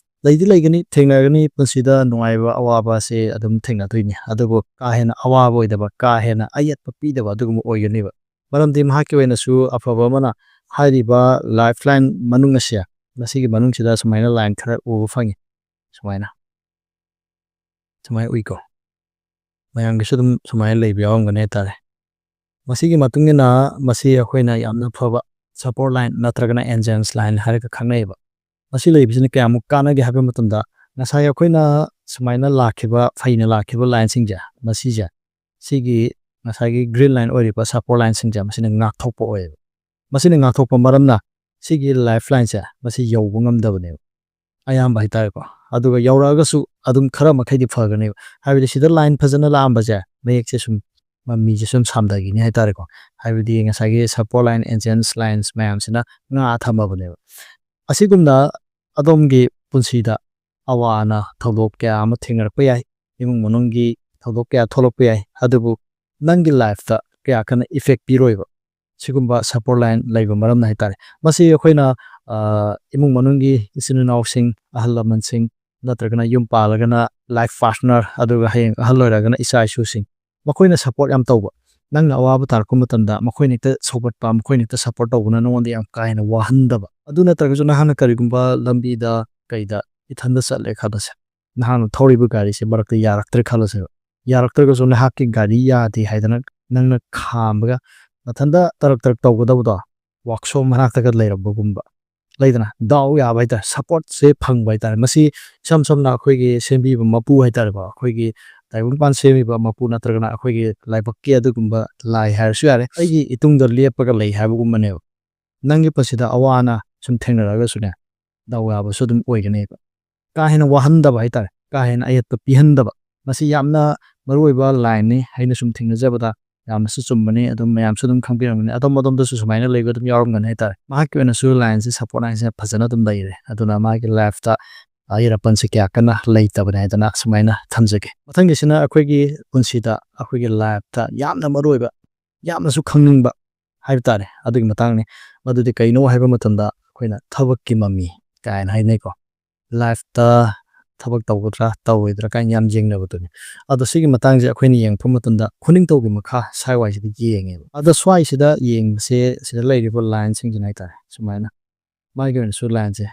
ꯂꯩꯗꯤ ꯂꯩꯒꯅꯤ, ꯊꯦꯡꯅꯒꯅꯤ, ꯄꯨꯟꯁꯤꯗ ꯅꯨꯡꯉꯥꯏꯕ ꯑꯋꯥꯕꯁꯦ ꯑꯗꯨꯝ ꯊꯦꯡꯅꯗꯣꯏꯅꯤ꯫ ꯑꯗꯨꯕꯨ ꯀꯥ ꯍꯦꯟꯅ ꯑꯋꯥꯕ ꯑꯣꯏꯗꯕ, ꯀꯥ ꯍꯦꯟꯅ ꯑꯌꯦꯠꯄ ꯄꯤꯗꯕ ꯑꯗꯨꯒꯨꯝꯕ ꯑꯣꯏꯒꯅꯦꯕ꯫ ꯃꯔꯝꯗꯤ ꯃꯍꯥꯛꯀꯤ ꯑꯣꯏꯅꯁꯨ ꯑꯐꯕ ꯑꯃꯅ ꯍꯥꯏꯔꯤꯕ lifeline ꯃꯅꯨꯡ ꯑꯁꯦ, ꯃꯁꯤꯒꯤ ꯃꯅꯨꯡꯁꯤꯗ ꯁꯨꯃꯥꯏꯅ line ꯈꯔ ꯎꯕ ꯐꯪꯉꯤ꯫ ꯁꯨꯃꯥꯏꯅ꯫ ꯁꯨꯃꯥꯏꯅ ꯎꯏꯀꯣ꯫ ꯃꯌꯥꯝꯒꯤꯁꯨ ꯑꯗꯨꯝ ꯁꯨꯃꯥꯏꯅ ꯂꯩꯕ ꯌꯥꯎꯔꯝꯒꯅꯤ ꯍꯥꯏꯇꯥꯔꯦ꯫ ꯃꯁꯤꯒꯤ ꯃꯇꯨꯡ ꯏꯟꯅ ꯃꯁꯤ ꯑꯩꯈꯣꯏꯅ ꯌꯥꯝꯅ ꯐꯕ support line ꯅꯠꯇ꯭ꯔꯒꯅ Anjan's line ꯍꯥꯏꯔꯒ ꯈꯪꯅꯩꯑꯕ꯫ ꯃꯁꯤ ꯂꯩꯕꯁꯤꯅ ꯀꯌꯥꯃꯨꯛ ꯀꯥꯟꯅꯒꯦ ꯍꯥꯏꯕ ꯃꯇꯝꯗ, ꯉꯁꯥꯏ ꯑꯩꯈꯣꯏꯅ ꯁꯨꯃꯥꯏꯅ ꯂꯥꯛꯈꯤꯕ, ꯐꯩꯅ ꯂꯥꯛꯈꯤꯕ lineꯁꯤꯡꯁꯦ, ꯃꯁꯤꯁꯦ, ꯁꯤꯒꯤ ꯉꯁꯥꯏꯒꯤ green line ꯑꯣꯏꯔꯤꯕ support lineꯁꯤꯡꯁꯦ, ꯃꯁꯤꯅ ꯉꯥꯛꯊꯣꯛꯄ ꯑꯣꯏꯌꯦꯕ꯫ ꯃꯁꯤꯅ ꯉꯥꯛꯊꯣꯛꯄ ꯃꯔꯝꯅ ꯁꯤꯒꯤ lifelineꯁꯦ ꯃꯁꯤ ꯌꯧꯕ ꯉꯝꯗꯕꯅꯦꯕ, ꯑꯌꯥꯝꯕ ꯍꯥꯏꯇꯥꯔꯦꯀꯣ꯫ ꯑꯗꯨꯒ ꯌꯧꯔꯛꯑꯒꯁꯨ ꯑꯗꯨꯝ ꯈꯔ ꯃꯈꯩꯗꯤ ꯐꯒꯅꯦꯕ, ꯍꯥꯏꯕꯗꯤ ꯁꯤꯗ line ꯐꯖꯅ ꯂꯥꯛꯑꯝꯕꯁꯦ, ꯃꯌꯦꯛꯁꯦ ꯁꯨꯝ ꯃꯃꯤꯁꯦ ꯁꯨꯝ ꯁꯥꯝꯊꯈꯤꯅꯤ ꯍꯥꯏꯇꯥꯔꯦꯀꯣ꯫ ꯍꯥꯏꯕꯗꯤ ꯉꯁꯥꯏꯒꯤ support line, Anjan's lines ꯃꯌꯥꯝꯁꯤꯅ ꯉꯥꯛꯑ ꯊꯝꯃꯕꯅꯦꯕ꯫ ꯑꯁꯤꯒꯨꯝꯅ ꯑꯗꯣꯝꯒꯤ ꯄꯨꯟꯁꯤꯗ ꯑꯋꯥ ꯑꯅꯥ ꯊꯧꯗꯣꯛ ꯀꯌꯥ ꯑꯃ ꯊꯦꯡꯅꯔꯛꯄ ꯌꯥꯏ, ꯏꯃꯨꯡ ꯃꯅꯨꯡꯒꯤ ꯊꯧꯗꯣꯛ ꯀꯌꯥ ꯊꯣꯛꯂꯛꯄ ꯌꯥꯏ, ꯑꯗꯨꯕꯨ ꯅꯪꯒꯤ lifeꯇ ꯀꯌꯥ ꯀꯟꯅ effect ꯄꯤꯔꯣꯏꯕ꯫ ꯁꯤꯒꯨꯝꯕ support line ꯂꯩꯕ ꯃꯔꯝꯅ ꯍꯥꯏꯇꯥꯔꯦ꯫ ꯃꯁꯤ ꯑꯩꯈꯣꯏꯅ, ꯑ, ꯏꯃꯨꯡ ꯃꯅꯨꯡꯒꯤ ꯏꯆꯤꯟ ꯏꯅꯥꯎꯁꯤꯡ, ꯑꯍꯜ ꯂꯃꯟꯁꯤꯡ, ꯅꯠꯇ꯭ꯔꯒꯅ ꯌꯨꯝ ꯄꯥꯜꯂꯒꯅ life partner, ꯑꯗꯨꯒ ꯍꯌꯦꯡ ꯑꯍꯜ ꯑꯣꯏꯔꯒꯅ ꯏꯆꯥ ꯏꯁꯨꯁꯤꯡ, ꯃꯈꯣꯏꯅ support ꯌꯥꯝ ꯇꯧꯕ꯫ ꯅꯪꯅ ꯑꯋꯥꯕ ꯇꯥꯔꯛꯄ ꯃꯇꯝꯗ ꯃꯈꯣꯏꯅ ꯍꯦꯛꯇ ꯁꯧꯒꯠꯄ, ꯃꯈꯣꯏꯅ ꯍꯦꯛꯇ support ꯇꯧꯕꯅ ꯅꯉꯣꯟꯗ ꯌꯥꯝ ꯀꯥ ꯍꯦꯟꯅ ꯋꯥꯍꯟꯗꯕ꯫ ꯑꯗꯨ ꯅꯠꯇ꯭ꯔꯒꯁꯨ ꯅꯍꯥꯛꯅ ꯀꯔꯤꯒꯨꯝꯕ ꯂꯝꯕꯤꯗ ꯀꯩꯗ ꯏꯊꯟꯗ ꯆꯠꯂꯦ ꯈꯜꯂꯁꯦ꯫ ꯅꯍꯥꯛꯅ ꯊꯧꯔꯤꯕ ꯒꯥꯔꯤꯁꯦ ꯃꯔꯛꯇ ꯌꯥꯔꯛꯇ꯭ꯔꯦ ꯈꯜꯂꯁꯦꯕ꯫ ꯌꯥꯔꯛꯇ꯭ꯔꯒꯁꯨ ꯅꯍꯥꯛꯀꯤ ꯒꯥꯔꯤ ꯌꯥꯗꯦ ꯍꯥꯏꯗꯅ ꯅꯪꯅ ꯈꯥꯝꯃꯒ ꯃꯊꯟꯇ ꯇꯔꯛ ꯇꯔꯛ ꯇꯧꯒꯗꯕꯗꯣ, workshop ꯃꯅꯥꯛꯇꯒ ꯂꯩꯔꯝꯕꯒꯨꯝꯕ꯫ ꯂꯩꯗꯅ, ꯗꯥꯎ ꯌꯥꯕ ꯍꯥꯏꯇꯥꯔꯦ, supportꯁꯦ ꯐꯪꯕ ꯍꯥꯏꯇꯥꯔꯦ꯫ ꯃꯁꯤ ꯏꯁꯝ ꯁꯝꯅ ꯑꯩꯈꯣꯏꯒꯤ ꯁꯦꯝꯕꯤꯕ ꯃꯄꯨ ꯍꯥꯏꯇꯥꯔꯦꯀꯣ, ꯑꯩꯈꯣꯏꯒꯤ ꯇꯥꯏꯕꯪꯄꯥꯟ ꯁꯦꯝꯃꯤꯕ ꯃꯄꯨ ꯅꯠꯇ꯭ꯔꯒꯅ ꯑꯩꯈꯣꯏꯒꯤ ꯂꯥꯏꯕꯛꯀꯤ ꯑꯗꯨꯒꯨꯝꯕ ꯂꯥꯏ ꯍꯥꯏꯔꯁꯨ ꯌꯥꯔꯦ, ꯑꯩꯒꯤ ꯏꯇꯨꯡꯗ ꯂꯦꯞꯄꯒ ꯂꯩ ꯍꯥꯏꯕꯒꯨꯝꯕꯅꯦꯕ꯫ ꯅꯪꯒꯤ ꯄꯨꯟꯁꯤꯗ ꯑꯋꯥ ꯑꯅꯥ ꯁꯨꯝ ꯊꯦꯡꯅꯔꯛꯑꯒꯁꯨꯅꯦ, ꯗꯥꯎ ꯌꯥꯕꯁꯨ ꯑꯗꯨꯝ ꯑꯣꯏꯒꯅꯦꯕ꯫ ꯀꯥ ꯍꯦꯟꯅ ꯋꯥꯍꯟꯗꯕ ꯍꯥꯏꯇꯥꯔꯦ, ꯀꯥ ꯍꯦꯟꯅ ꯑꯌꯦꯠꯄ ꯄꯤꯍꯟꯗꯕ, ꯃꯁꯤ ꯌꯥꯝꯅ ꯃꯔꯨꯑꯣꯏꯕ lineꯅꯤ꯫ ꯑꯩꯅ ꯁꯨꯝ ꯊꯦꯡꯅꯖꯕꯗ ꯌꯥꯝꯅꯁꯨ ꯆꯨꯝꯕꯅꯤ, ꯑꯗꯨꯝ ꯃꯌꯥꯝꯁꯨ ꯑꯗꯨꯝ ꯈꯪꯕꯤꯔꯝꯒꯅꯤ꯫ ꯑꯗꯣꯝ ꯑꯗꯣꯝꯗꯁꯨ ꯁꯨꯃꯥꯏꯅ ꯂꯩꯕ ꯑꯗꯨꯝ ꯌꯥꯎꯔꯝꯒꯅꯤ ꯍꯥꯏꯇꯥꯔꯦ꯫ ꯃꯍꯥꯛꯀꯤ ꯑꯣꯏꯅꯁꯨ lineꯁꯦ, support lineꯁꯦ ꯐꯖꯅ ꯑꯗꯨꯝ ꯂꯩꯔꯦ, ꯑꯗꯨꯅ ꯃꯥꯒꯤ lifeꯇ ꯑꯌꯦꯠ ꯑꯄꯟꯁꯦ ꯀꯌꯥ ꯀꯟꯅ ꯂꯩꯇꯕꯅꯦ ꯍꯥꯏꯗꯅ ꯁꯨꯃꯥꯏꯅ ꯊꯝꯖꯒꯦ꯫ ꯃꯊꯪꯒꯤꯁꯤꯅ ꯑꯩꯈꯣꯏꯒꯤ ꯄꯨꯟꯁꯤꯗ, ꯑꯩꯈꯣꯏꯒꯤ lifeꯇ ꯌꯥꯝꯅ ꯃꯔꯨꯑꯣꯏꯕ, ꯌꯥꯝꯅꯁꯨ ꯈꯪꯅꯤꯡꯕ ꯍꯥꯏꯕ ꯇꯥꯔꯦ, ꯑꯗꯨꯒꯤ ꯃꯇꯥꯡꯅꯤ꯫ ꯃꯗꯨꯗꯤ ꯀꯩꯅꯣ ꯍꯥꯏꯕ ꯃꯇꯝꯗ, ꯑꯩꯈꯣꯏꯅ ꯊꯕꯛꯀꯤ ꯃꯃꯤ ꯀꯥꯏꯅ ꯍꯥꯏꯅꯩꯀꯣ꯫ Lifeꯇ ꯊꯕꯛ ꯇꯧꯒꯗ꯭ꯔꯥ ꯇꯧꯔꯣꯏꯗ꯭ꯔꯥ ꯀꯥꯏꯅ ꯌꯥꯝ ꯌꯦꯡꯅꯕꯗꯨꯅꯤ꯫ ꯑꯗꯣ ꯁꯤꯒꯤ ꯃꯇꯥꯡꯁꯦ ꯑꯩꯈꯣꯏꯅ ꯌꯦꯡꯉꯛꯄ ꯃꯇꯝꯗ ꯈꯨꯅꯤꯡꯊꯧꯒꯤ ꯃꯈꯥ ꯁ꯭ꯋꯥꯏꯋꯥꯏꯁꯤꯗ ꯌꯦꯡꯉꯦꯕ꯫ ꯑꯗꯣ ꯁ꯭ꯋꯥꯏꯁꯤꯗ ꯌꯦꯡꯕꯁꯦ, ꯁꯤꯗ ꯂꯩꯔꯤꯕ lineꯁꯤꯡꯁꯤꯅ ꯍꯥꯏꯇꯥꯔꯦ, ꯁꯨꯃꯥꯏꯅ ꯃꯥꯒꯤ ꯑꯣꯏꯅꯁꯨ lineꯁꯦ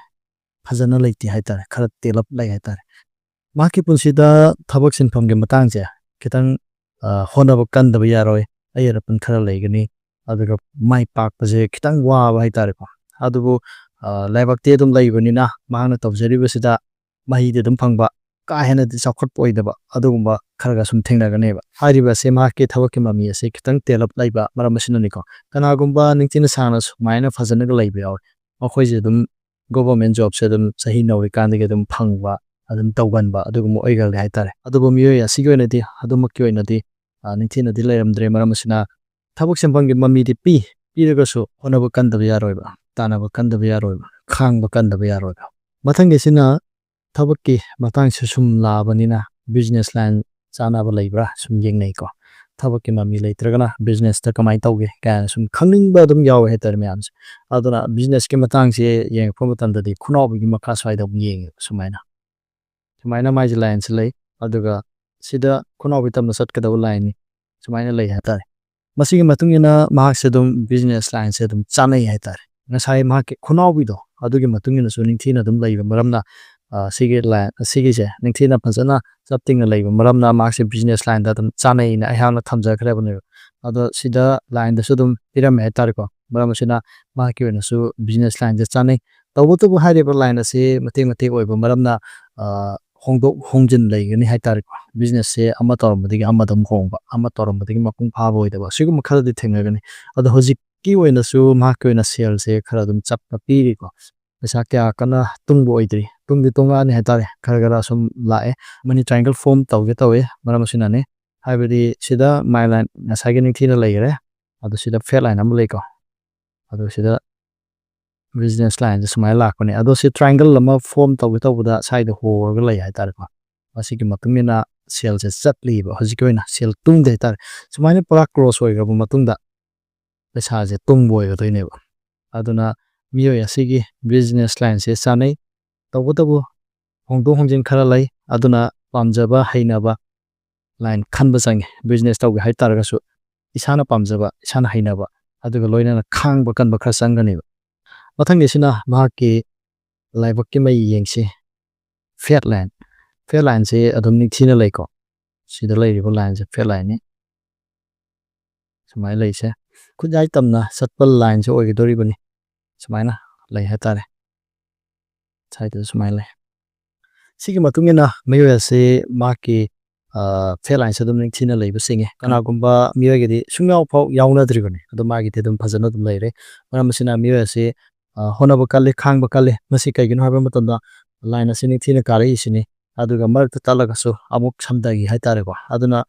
ꯐꯖꯅ ꯂꯩꯇꯦ ꯍꯥꯏꯇꯥꯔꯦ, ꯈꯔ ꯇꯦꯜꯂꯞ ꯂꯩ ꯍꯥꯏꯇꯥꯔꯦ꯫ ꯃꯍꯥꯛꯀꯤ ꯄꯨꯟꯁꯤꯗ ꯊꯕꯛ ꯁꯤꯟꯐꯝꯒꯤ ꯃꯇꯥꯡꯁꯦ ꯈꯤꯇꯪ, ꯑ, ꯍꯣꯠꯅꯕ ꯀꯟꯗꯕ ꯌꯥꯔꯣꯏ, ꯑꯌꯦꯠ ꯑꯄꯟ ꯈꯔ ꯂꯩꯒꯅꯤ, ꯑꯗꯨꯒ ꯃꯥꯏ ꯄꯥꯛꯄꯁꯦ ꯈꯤꯇꯪ ꯋꯥꯕ ꯍꯥꯏꯇꯥꯔꯦꯀꯣ꯫ ꯑꯗꯨꯕꯨ, ꯑ, ꯂꯥꯏꯕꯛꯇꯤ ꯑꯗꯨꯝ ꯂꯩꯕꯅꯤꯅ ꯃꯍꯥꯛꯅ ꯇꯧꯖꯔꯤꯕꯁꯤꯗ ꯃꯍꯩꯗꯤ ꯑꯗꯨꯝ ꯐꯪꯕ, ꯀꯥ ꯍꯦꯟꯅꯗꯤ ꯆꯥꯎꯈꯠꯄ ꯑꯣꯏꯗꯕ ꯑꯗꯨꯒꯨꯝꯕ ꯈꯔꯒ ꯁꯨꯝ ꯊꯦꯡꯅꯒꯅꯦꯕ꯫ ꯍꯥꯏꯔꯤꯕ ꯑꯁꯤ ꯃꯍꯥꯛꯀꯤ ꯊꯕꯛꯀꯤ ꯃꯃꯤ ꯑꯁꯤ ꯈꯤꯇꯪ ꯇꯦꯜꯂꯞ ꯂꯩꯕ ꯃꯔꯝ ꯑꯁꯤꯅꯅꯤꯀꯣ꯫ ꯀꯅꯥꯒꯨꯝꯕ ꯅꯤꯡꯊꯤꯅ ꯁꯥꯡꯅ ꯁꯨꯃꯥꯏꯅ ꯐꯖꯅꯒ ꯂꯩꯕ ꯌꯥꯎꯋꯤ, ꯃꯈꯣꯏꯁꯦ ꯑꯗꯨꯝ ꯒꯣꯚꯔꯃꯦꯟ ꯖꯣꯕꯁꯦ ꯑꯗꯨꯝ ꯆꯍꯤ ꯅꯧꯔꯤꯀꯥꯟꯗꯒꯤ ꯑꯗꯨꯝ ꯐꯪꯕ, ꯑꯗꯨꯝ ꯇꯧꯒꯟꯕ ꯑꯗꯨꯒꯨꯝꯕ ꯑꯣꯏꯒꯜꯂꯦ ꯍꯥꯏꯇꯥꯔꯦ꯫ ꯑꯗꯨꯕꯨ ꯃꯤꯑꯣꯏ ꯑꯁꯤꯒꯤ ꯑꯣꯏꯅꯗꯤ ꯑꯗꯨꯃꯛꯀꯤ ꯑꯣꯏꯅꯗꯤ, ꯑ, ꯅꯤꯡꯊꯤꯅꯗꯤ ꯂꯩꯔꯝꯗ꯭ꯔꯦ꯫ ꯃꯔꯝ ꯑꯁꯤꯅ ꯊꯕꯛ ꯁꯤꯟꯐꯝꯒꯤ ꯃꯃꯤꯗꯤ ꯄꯤ, ꯄꯤꯔꯒꯁꯨ ꯍꯣꯠꯅꯕ ꯀꯟꯗꯕ ꯌꯥꯔꯣꯏꯕ, ꯇꯥꯟꯅꯕ ꯀꯟꯗꯕ ꯌꯥꯔꯣꯏꯕ, ꯈꯥꯡꯕ ꯀꯟꯗꯕ ꯌꯥꯔꯣꯏꯕ꯫ ꯃꯊꯪꯒꯤꯁꯤꯅ ꯊꯕꯛꯀꯤ ꯃꯇꯥꯡꯁꯦ ꯁꯨꯝ ꯂꯥꯛꯑꯕꯅꯤꯅ business line ꯆꯥꯅꯕ ꯂꯩꯕ꯭ꯔꯥ ꯁꯨꯝ ꯌꯦꯡꯅꯩꯀꯣ꯫ ꯊꯕꯛꯀꯤ ꯃꯃꯤ ꯂꯩꯇ꯭ꯔꯒꯅ businessꯇ ꯀꯃꯥꯏꯅ ꯇꯧꯒꯦ ꯀꯥꯏꯅ ꯁꯨꯝ ꯈꯪꯅꯤꯡꯕ ꯑꯗꯨꯝ ꯌꯥꯎꯋꯦ ꯍꯥꯏꯇꯥꯔꯦ ꯃꯌꯥꯝꯁꯦ꯫ ꯑꯗꯨꯅ businessꯀꯤ ꯃꯇꯥꯡꯁꯦ ꯌꯦꯡꯉꯛꯄ ꯃꯇꯝꯗꯗꯤ ꯈꯨꯅꯥꯎꯕꯤꯒꯤ ꯃꯈꯥ ꯁ꯭ꯋꯥꯏꯗ ꯑꯃꯨꯛ ꯌꯦꯡꯉꯦꯕ ꯁꯨꯃꯥꯏꯅ꯫ ꯁꯨꯃꯥꯏꯅ ꯃꯥꯏꯁꯦ lineꯁꯦ ꯂꯩ꯫ ꯑꯗꯨꯒ ꯁꯤꯗ ꯈꯨꯅꯥꯎꯕꯤ ꯇꯝꯅ ꯆꯠꯀꯗꯕ lineꯅꯤ꯫ ꯁꯨꯃꯥꯏꯅ ꯂꯩ ꯍꯥꯏꯇꯥꯔꯦ꯫ ꯃꯁꯤꯒꯤ ꯃꯇꯨꯡ ꯏꯟꯅ ꯃꯍꯥꯛꯁꯦ ꯑꯗꯨꯝ business lineꯁꯦ ꯑꯗꯨꯝ ꯆꯥꯅꯩ ꯍꯥꯏꯇꯥꯔꯦ꯫ ꯉꯁꯥꯏ ꯃꯍꯥꯛꯀꯤ ꯈꯨꯅꯥꯎꯕꯤꯗꯣ ꯑꯗꯨꯒꯤ ꯃꯇꯨꯡ ꯏꯟꯅꯁꯨ ꯅꯤꯡꯊꯤꯅ ꯑꯗꯨꯝ ꯂꯩꯕ ꯃꯔꯝꯅ, ꯑ, ꯁꯤꯒꯤ line, ꯁꯤꯒꯤꯁꯦ ꯅꯤꯡꯊꯤꯅ ꯐꯖꯅ ꯆꯞ ꯇꯤꯡꯅ ꯂꯩꯕ ꯃꯔꯝꯅ ꯃꯍꯥꯛꯁꯦ business lineꯗ ꯑꯗꯨꯝ ꯆꯥꯅꯩꯅ ꯑꯩꯍꯥꯛꯅ ꯊꯝꯖꯈ꯭ꯔꯕꯅꯦꯕ꯫ ꯑꯗꯣ ꯁꯤꯗ lineꯗꯁꯨ ꯑꯗꯨꯝ ꯄꯤꯔꯝꯃꯦ ꯍꯥꯏꯇꯥꯔꯦꯀꯣ꯫ ꯃꯔꯝ ꯑꯁꯤꯅ ꯃꯍꯥꯛꯀꯤ ꯑꯣꯏꯅꯁꯨ business lineꯁꯦ ꯆꯥꯅꯩ꯫ ꯇꯧꯕꯇꯕꯨ ꯍꯥꯏꯔꯤꯕ line ꯑꯁꯤ ꯃꯇꯦꯛ ꯃꯇꯦꯛ ꯑꯣꯏꯕ ꯃꯔꯝꯅ, ꯑ, ꯍꯣꯡꯗꯣꯛ ꯍꯣꯡꯖꯤꯟ ꯂꯩꯒꯅꯤ ꯍꯥꯏꯇꯥꯔꯦꯀꯣ꯫ Businessꯁꯦ ꯑꯃ ꯇꯧꯔꯝꯕꯗꯒꯤ ꯑꯃꯗ ꯑꯃꯨꯛ ꯍꯣꯡꯕ, ꯑꯃ ꯇꯧꯔꯝꯕꯗꯒꯤ ꯃꯄꯨꯡ ꯐꯥꯕ ꯑꯣꯏꯗꯕ, ꯁꯤꯒꯨꯝꯕ ꯈꯔꯗꯤ ꯊꯦꯡꯅꯒꯅꯤ꯫ ꯑꯗꯣ ꯍꯧꯖꯤꯛꯀꯤ ꯑꯣꯏꯅꯁꯨ ꯃꯍꯥꯛꯀꯤ ꯑꯣꯏꯅ saleꯁꯦ ꯈꯔ ꯑꯗꯨꯝ ꯆꯞꯅ ꯄꯤꯔꯤꯀꯣ꯫ ꯄꯩꯁꯥ ꯀꯌꯥ ꯀꯟꯅ ꯇꯨꯡꯕ ꯑꯣꯏꯗ꯭ꯔꯤ꯫ ꯇꯨꯡꯗꯤ ꯇꯨꯡꯉꯛꯑꯅꯤ ꯍꯥꯏꯇꯥꯔꯦ꯫ ꯈꯔ ꯈꯔ ꯁꯨꯝ ꯂꯥꯛꯑꯦ꯫ Money triangle form ꯇꯧꯒꯦ ꯇꯧꯋꯦ꯫ ꯃꯔꯝ ꯑꯁꯤꯅꯅꯤ꯫ ꯍꯥꯏꯕꯗꯤ ꯁꯤꯗ my line ꯉꯁꯥꯏꯒꯤ ꯅꯤꯡꯊꯤꯅ ꯂꯩꯈ꯭ꯔꯦ꯫ ꯑꯗꯨ ꯁꯤꯗ fat line ꯑꯃ ꯂꯩꯀꯣ꯫ ꯑꯗꯨ ꯁꯤꯗ business lineꯁꯦ ꯁꯨꯃꯥꯏꯅ ꯂꯥꯛꯄꯅꯦ꯫ ꯑꯗꯣ ꯁꯤ triangle ꯑꯃ form ꯇꯧꯒꯦ ꯇꯧꯕꯗ ꯁ꯭ꯋꯥꯏꯗ ꯍꯣꯔꯒ ꯂꯩ ꯍꯥꯏꯇꯥꯔꯦꯀꯣ꯫ ꯃꯁꯤꯒꯤ ꯃꯇꯨꯡ ꯏꯟꯅ saleꯁꯦ ꯆꯠꯂꯤꯕ꯫ ꯍꯧꯖꯤꯛꯀꯤ ꯑꯣꯏꯅ sale ꯇꯨꯡꯗꯦ ꯍꯥꯏꯇꯥꯔꯦ꯫ ꯁꯨꯃꯥꯏꯅ ꯄꯨꯔꯥ close ꯑꯣꯏꯈ꯭ꯔꯕ ꯃꯇꯨꯡꯗ ꯄꯩꯁꯥꯁꯦ ꯇꯨꯡꯕ ꯑꯣꯏꯒꯗꯣꯏꯅꯦꯕ꯫ ꯑꯗꯨꯅ ꯃꯤꯑꯣꯏ ꯑꯁꯤꯒꯤ business lineꯁꯦ ꯆꯥꯅꯩ꯫ ꯇꯧꯕꯇꯕꯨ ꯍꯣꯡꯗꯣꯛ ꯍꯣꯡꯖꯤꯟ ꯈꯔ ꯂꯩ꯫ ꯑꯗꯨꯅ ꯄꯥꯝꯖꯕ, ꯍꯩꯅꯕ line ꯈꯟꯕ ꯆꯪꯉꯤ꯫ Business ꯇꯧꯒꯦ ꯍꯥꯏ ꯇꯥꯔꯒꯁꯨ ꯏꯁꯥꯅ ꯄꯥꯝꯖꯕ, ꯏꯁꯥꯅ ꯍꯩꯅꯕ, ꯑꯗꯨꯒ ꯂꯣꯏꯅꯅ ꯈꯥꯡꯕ ꯀꯟꯕ ꯈꯔ ꯆꯪꯒꯅꯦꯕ꯫ ꯃꯊꯪꯒꯤꯁꯤꯅ ꯃꯍꯥꯛꯀꯤ ꯂꯥꯏꯕꯛꯀꯤ ꯃꯩ ꯌꯦꯡꯁꯤ꯫ Fat line꯫ ꯐꯦꯠ ꯂꯥꯏꯟꯁꯦ ꯑꯗꯨꯝ ꯅꯤꯡꯊꯤꯅ ꯂꯩꯀꯣ꯫ ꯁꯤꯗ ꯂꯩꯔꯤꯕ ꯂꯥꯏꯟꯁꯦ ꯐꯦꯠ ꯂꯥꯏꯟꯅꯤ꯫ ꯁꯨꯃꯥꯏꯅ ꯂꯩꯁꯦ꯫ ꯈꯨꯠꯌꯥꯏ ꯇꯝꯅ ꯆꯠꯄ ꯂꯥꯏꯟꯁꯦ ꯑꯣꯏꯒꯗꯧꯔꯤꯕꯅꯤ꯫ ꯁꯨꯃꯥꯏꯅ ꯂꯩ ꯍꯥꯏꯇꯥꯔꯦ꯫ ꯁ꯭ꯋꯥꯏꯗꯁꯨ ꯁꯨꯃꯥꯏꯅ ꯂꯩ꯫ ꯁꯤꯒꯤ ꯃꯇꯨꯡ ꯏꯟꯅ ꯃꯤꯑꯣꯏ ꯑꯁꯤ ꯃꯍꯥꯛꯀꯤ, ꯑ, ꯐꯦꯠ ꯂꯥꯏꯟꯁꯦ ꯑꯗꯨꯝ ꯅꯤꯡꯊꯤꯅ ꯂꯩꯕ ꯆꯤꯡꯉꯦ꯫ ꯀꯅꯥꯒꯨꯝꯕ ꯃꯤꯑꯣꯏꯒꯤꯗꯤ ꯁꯨꯡꯌꯥꯎ ꯐꯥꯎ ꯌꯥꯎꯅꯗ꯭ꯔꯤꯕꯅꯤ꯫ ꯑꯗꯣ ꯃꯥꯒꯤꯗꯤ ꯑꯗꯨꯝ ꯐꯖꯅ ꯑꯗꯨꯝ ꯂꯩꯔꯦ꯫ ꯃꯔꯝ ꯑꯁꯤꯅ ꯃꯤꯑꯣꯏ ꯑꯁꯤ, ꯑ, ꯍꯣꯠꯅꯕ ꯀꯜꯂꯤ, ꯈꯥꯡꯕ ꯀꯜꯂꯤ꯫ ꯃꯁꯤ ꯀꯩꯒꯤꯅꯣ ꯍꯥꯏꯕ ꯃꯇꯝꯗ ꯂꯥꯏꯟ ꯑꯁꯤ ꯅꯤꯡꯊꯤꯅ ꯀꯥꯔꯛꯏꯁꯤꯅꯤ꯫ ꯑꯗꯨꯒ ꯃꯔꯛꯇ ꯇꯠꯂꯒꯁꯨ ꯑꯃꯨꯛ ꯁꯝꯊꯈꯤ ꯍꯥꯏꯇꯥꯔꯦꯀꯣ꯫ ꯑꯗꯨꯅ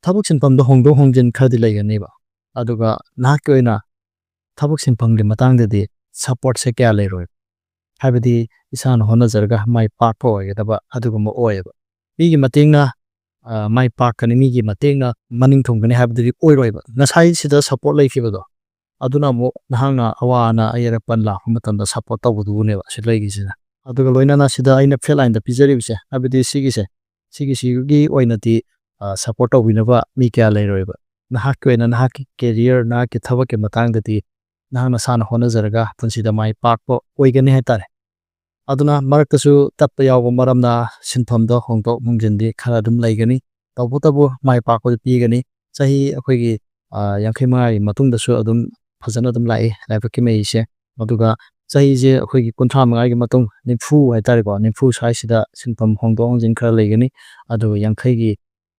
ꯊꯕꯛ ꯁꯤꯟꯐꯝꯗꯣ ꯍꯣꯡꯗꯣꯛ ꯍꯣꯡꯖꯤꯟ ꯈꯔꯗꯤ ꯂꯩꯒꯅꯦꯕ꯫ ꯑꯗꯨꯒ ꯅꯍꯥꯛꯀꯤ ꯑꯣꯏꯅ ꯊꯕꯛ ꯁꯤꯟꯐꯝꯒꯤ ꯃꯇꯥꯡꯗꯗꯤ ꯁꯞꯄꯣꯔꯠꯁꯦ ꯀꯌꯥ ꯂꯩꯔꯣꯏ꯫ ꯍꯥꯏꯕꯗꯤ ꯏꯁꯥꯅ ꯍꯣꯠꯅꯖꯔꯒ ꯃꯥꯏ ꯄꯥꯛꯄ ꯑꯣꯏꯒꯗꯕ ꯑꯗꯨꯒꯨꯝꯕ ꯑꯣꯏꯌꯦꯕ꯫ ꯃꯤꯒꯤ ꯃꯇꯦꯡꯅ, ꯑ, ꯃꯥꯏ ꯄꯥꯛꯀꯅꯤ, ꯃꯤꯒꯤ ꯃꯇꯦꯡꯅ ꯃꯅꯤꯡ ꯊꯨꯡꯒꯅꯤ ꯍꯥꯏꯕꯗꯨꯗꯤ ꯑꯣꯏꯔꯣꯏꯕ꯫ ꯉꯁꯥꯏ ꯁꯤꯗ ꯁꯞꯄꯣꯔꯠ ꯂꯩꯈꯤꯕꯗꯣ, ꯑꯗꯨꯅ ꯑꯃꯨꯛ ꯅꯍꯥꯛꯅ ꯑꯋꯥ ꯑꯅꯥ ꯑꯌꯦꯠ ꯑꯄꯟ ꯂꯥꯛꯄ ꯃꯇꯝꯗ ꯁꯞꯄꯣꯔꯠ ꯇꯧꯕꯗꯨꯕꯨꯅꯦꯕ ꯁꯤ ꯂꯩꯔꯤꯁꯤꯅ꯫ ꯑꯗꯨꯒ ꯂꯣꯏꯅꯅ ꯁꯤꯗ ꯑꯩꯅ ꯐꯦꯠ ꯂꯥꯏꯟꯗ ꯄꯤꯖꯔꯤꯕꯁꯦ, ꯍꯥꯏꯕꯗꯤ ꯁꯤꯒꯤꯁꯦ, ꯁꯤꯒꯤꯁꯤꯒꯤ ꯑꯣꯏꯅꯗꯤ, ꯑ, ꯁꯞꯄꯣꯔꯠ ꯇꯧꯕꯤꯅꯕ ꯃꯤ ꯀꯌꯥ ꯂꯩꯔꯣꯏꯕ꯫ ꯅꯍꯥꯛꯀꯤ ꯑꯣꯏꯅ ꯅꯍꯥꯛꯀꯤ ꯀꯦꯔꯤꯌꯔ, ꯅꯍꯥꯛꯀꯤ ꯊꯕꯛꯀꯤ ꯃꯇꯥꯡꯗꯗꯤ ꯅꯍꯥꯛ ꯅꯁꯥꯅ ꯍꯣꯠꯅꯖꯔꯒ ꯄꯨꯟꯁꯤꯗ ꯃꯥꯏ ꯄꯥꯛꯄ ꯑꯣꯏꯒꯅꯤ ꯍꯥꯏꯇꯥꯔꯦ꯫ ꯑꯗꯨꯅ ꯃꯔꯛꯇꯁꯨ ꯇꯠꯄ ꯌꯥꯎꯕ ꯃꯔꯝꯅ ꯁꯤꯟꯐꯝꯗꯣ ꯍꯣꯡꯗꯣꯛ ꯍꯣꯡꯖꯤꯟꯗꯤ ꯈꯔ ꯑꯗꯨꯝ ꯂꯩꯒꯅꯤ꯫ ꯇꯧꯕꯇꯕꯨ ꯃꯥꯏ ꯄꯥꯛꯄꯗꯨ ꯄꯤꯒꯅꯤ꯫ ꯆꯍꯤ ꯑꯩꯈꯣꯏꯒꯤ, ꯑ, ꯌꯥꯡꯈꯩ ꯃꯉꯥꯒꯤ ꯃꯇꯨꯡꯗꯁꯨ ꯑꯗꯨꯝ ꯐꯖꯅ ꯑꯗꯨꯝ ꯂꯥꯛꯏ ꯂꯥꯏꯕꯛꯀꯤ ꯃꯍꯩꯁꯦ꯫ ꯑꯗꯨꯒ ꯆꯍꯤꯁꯦ ꯑꯩꯈꯣꯏꯒꯤ ꯀꯨꯟꯊ꯭ꯔꯥ ꯃꯉꯥꯒꯤ ꯃꯇꯨꯡ, ꯅꯤꯐꯨ ꯍꯥꯏꯇꯥꯔꯦꯀꯣ, ꯅꯤꯐꯨ ꯁ꯭ꯋꯥꯏꯁꯤꯗ ꯁꯤꯟꯐꯝ ꯍꯣꯡꯗꯣꯛ ꯍꯣꯡꯖꯤꯟ ꯈꯔ ꯂꯩꯒꯅꯤ꯫ ꯑꯗꯨꯒ ꯌꯥꯡꯈꯩꯒꯤ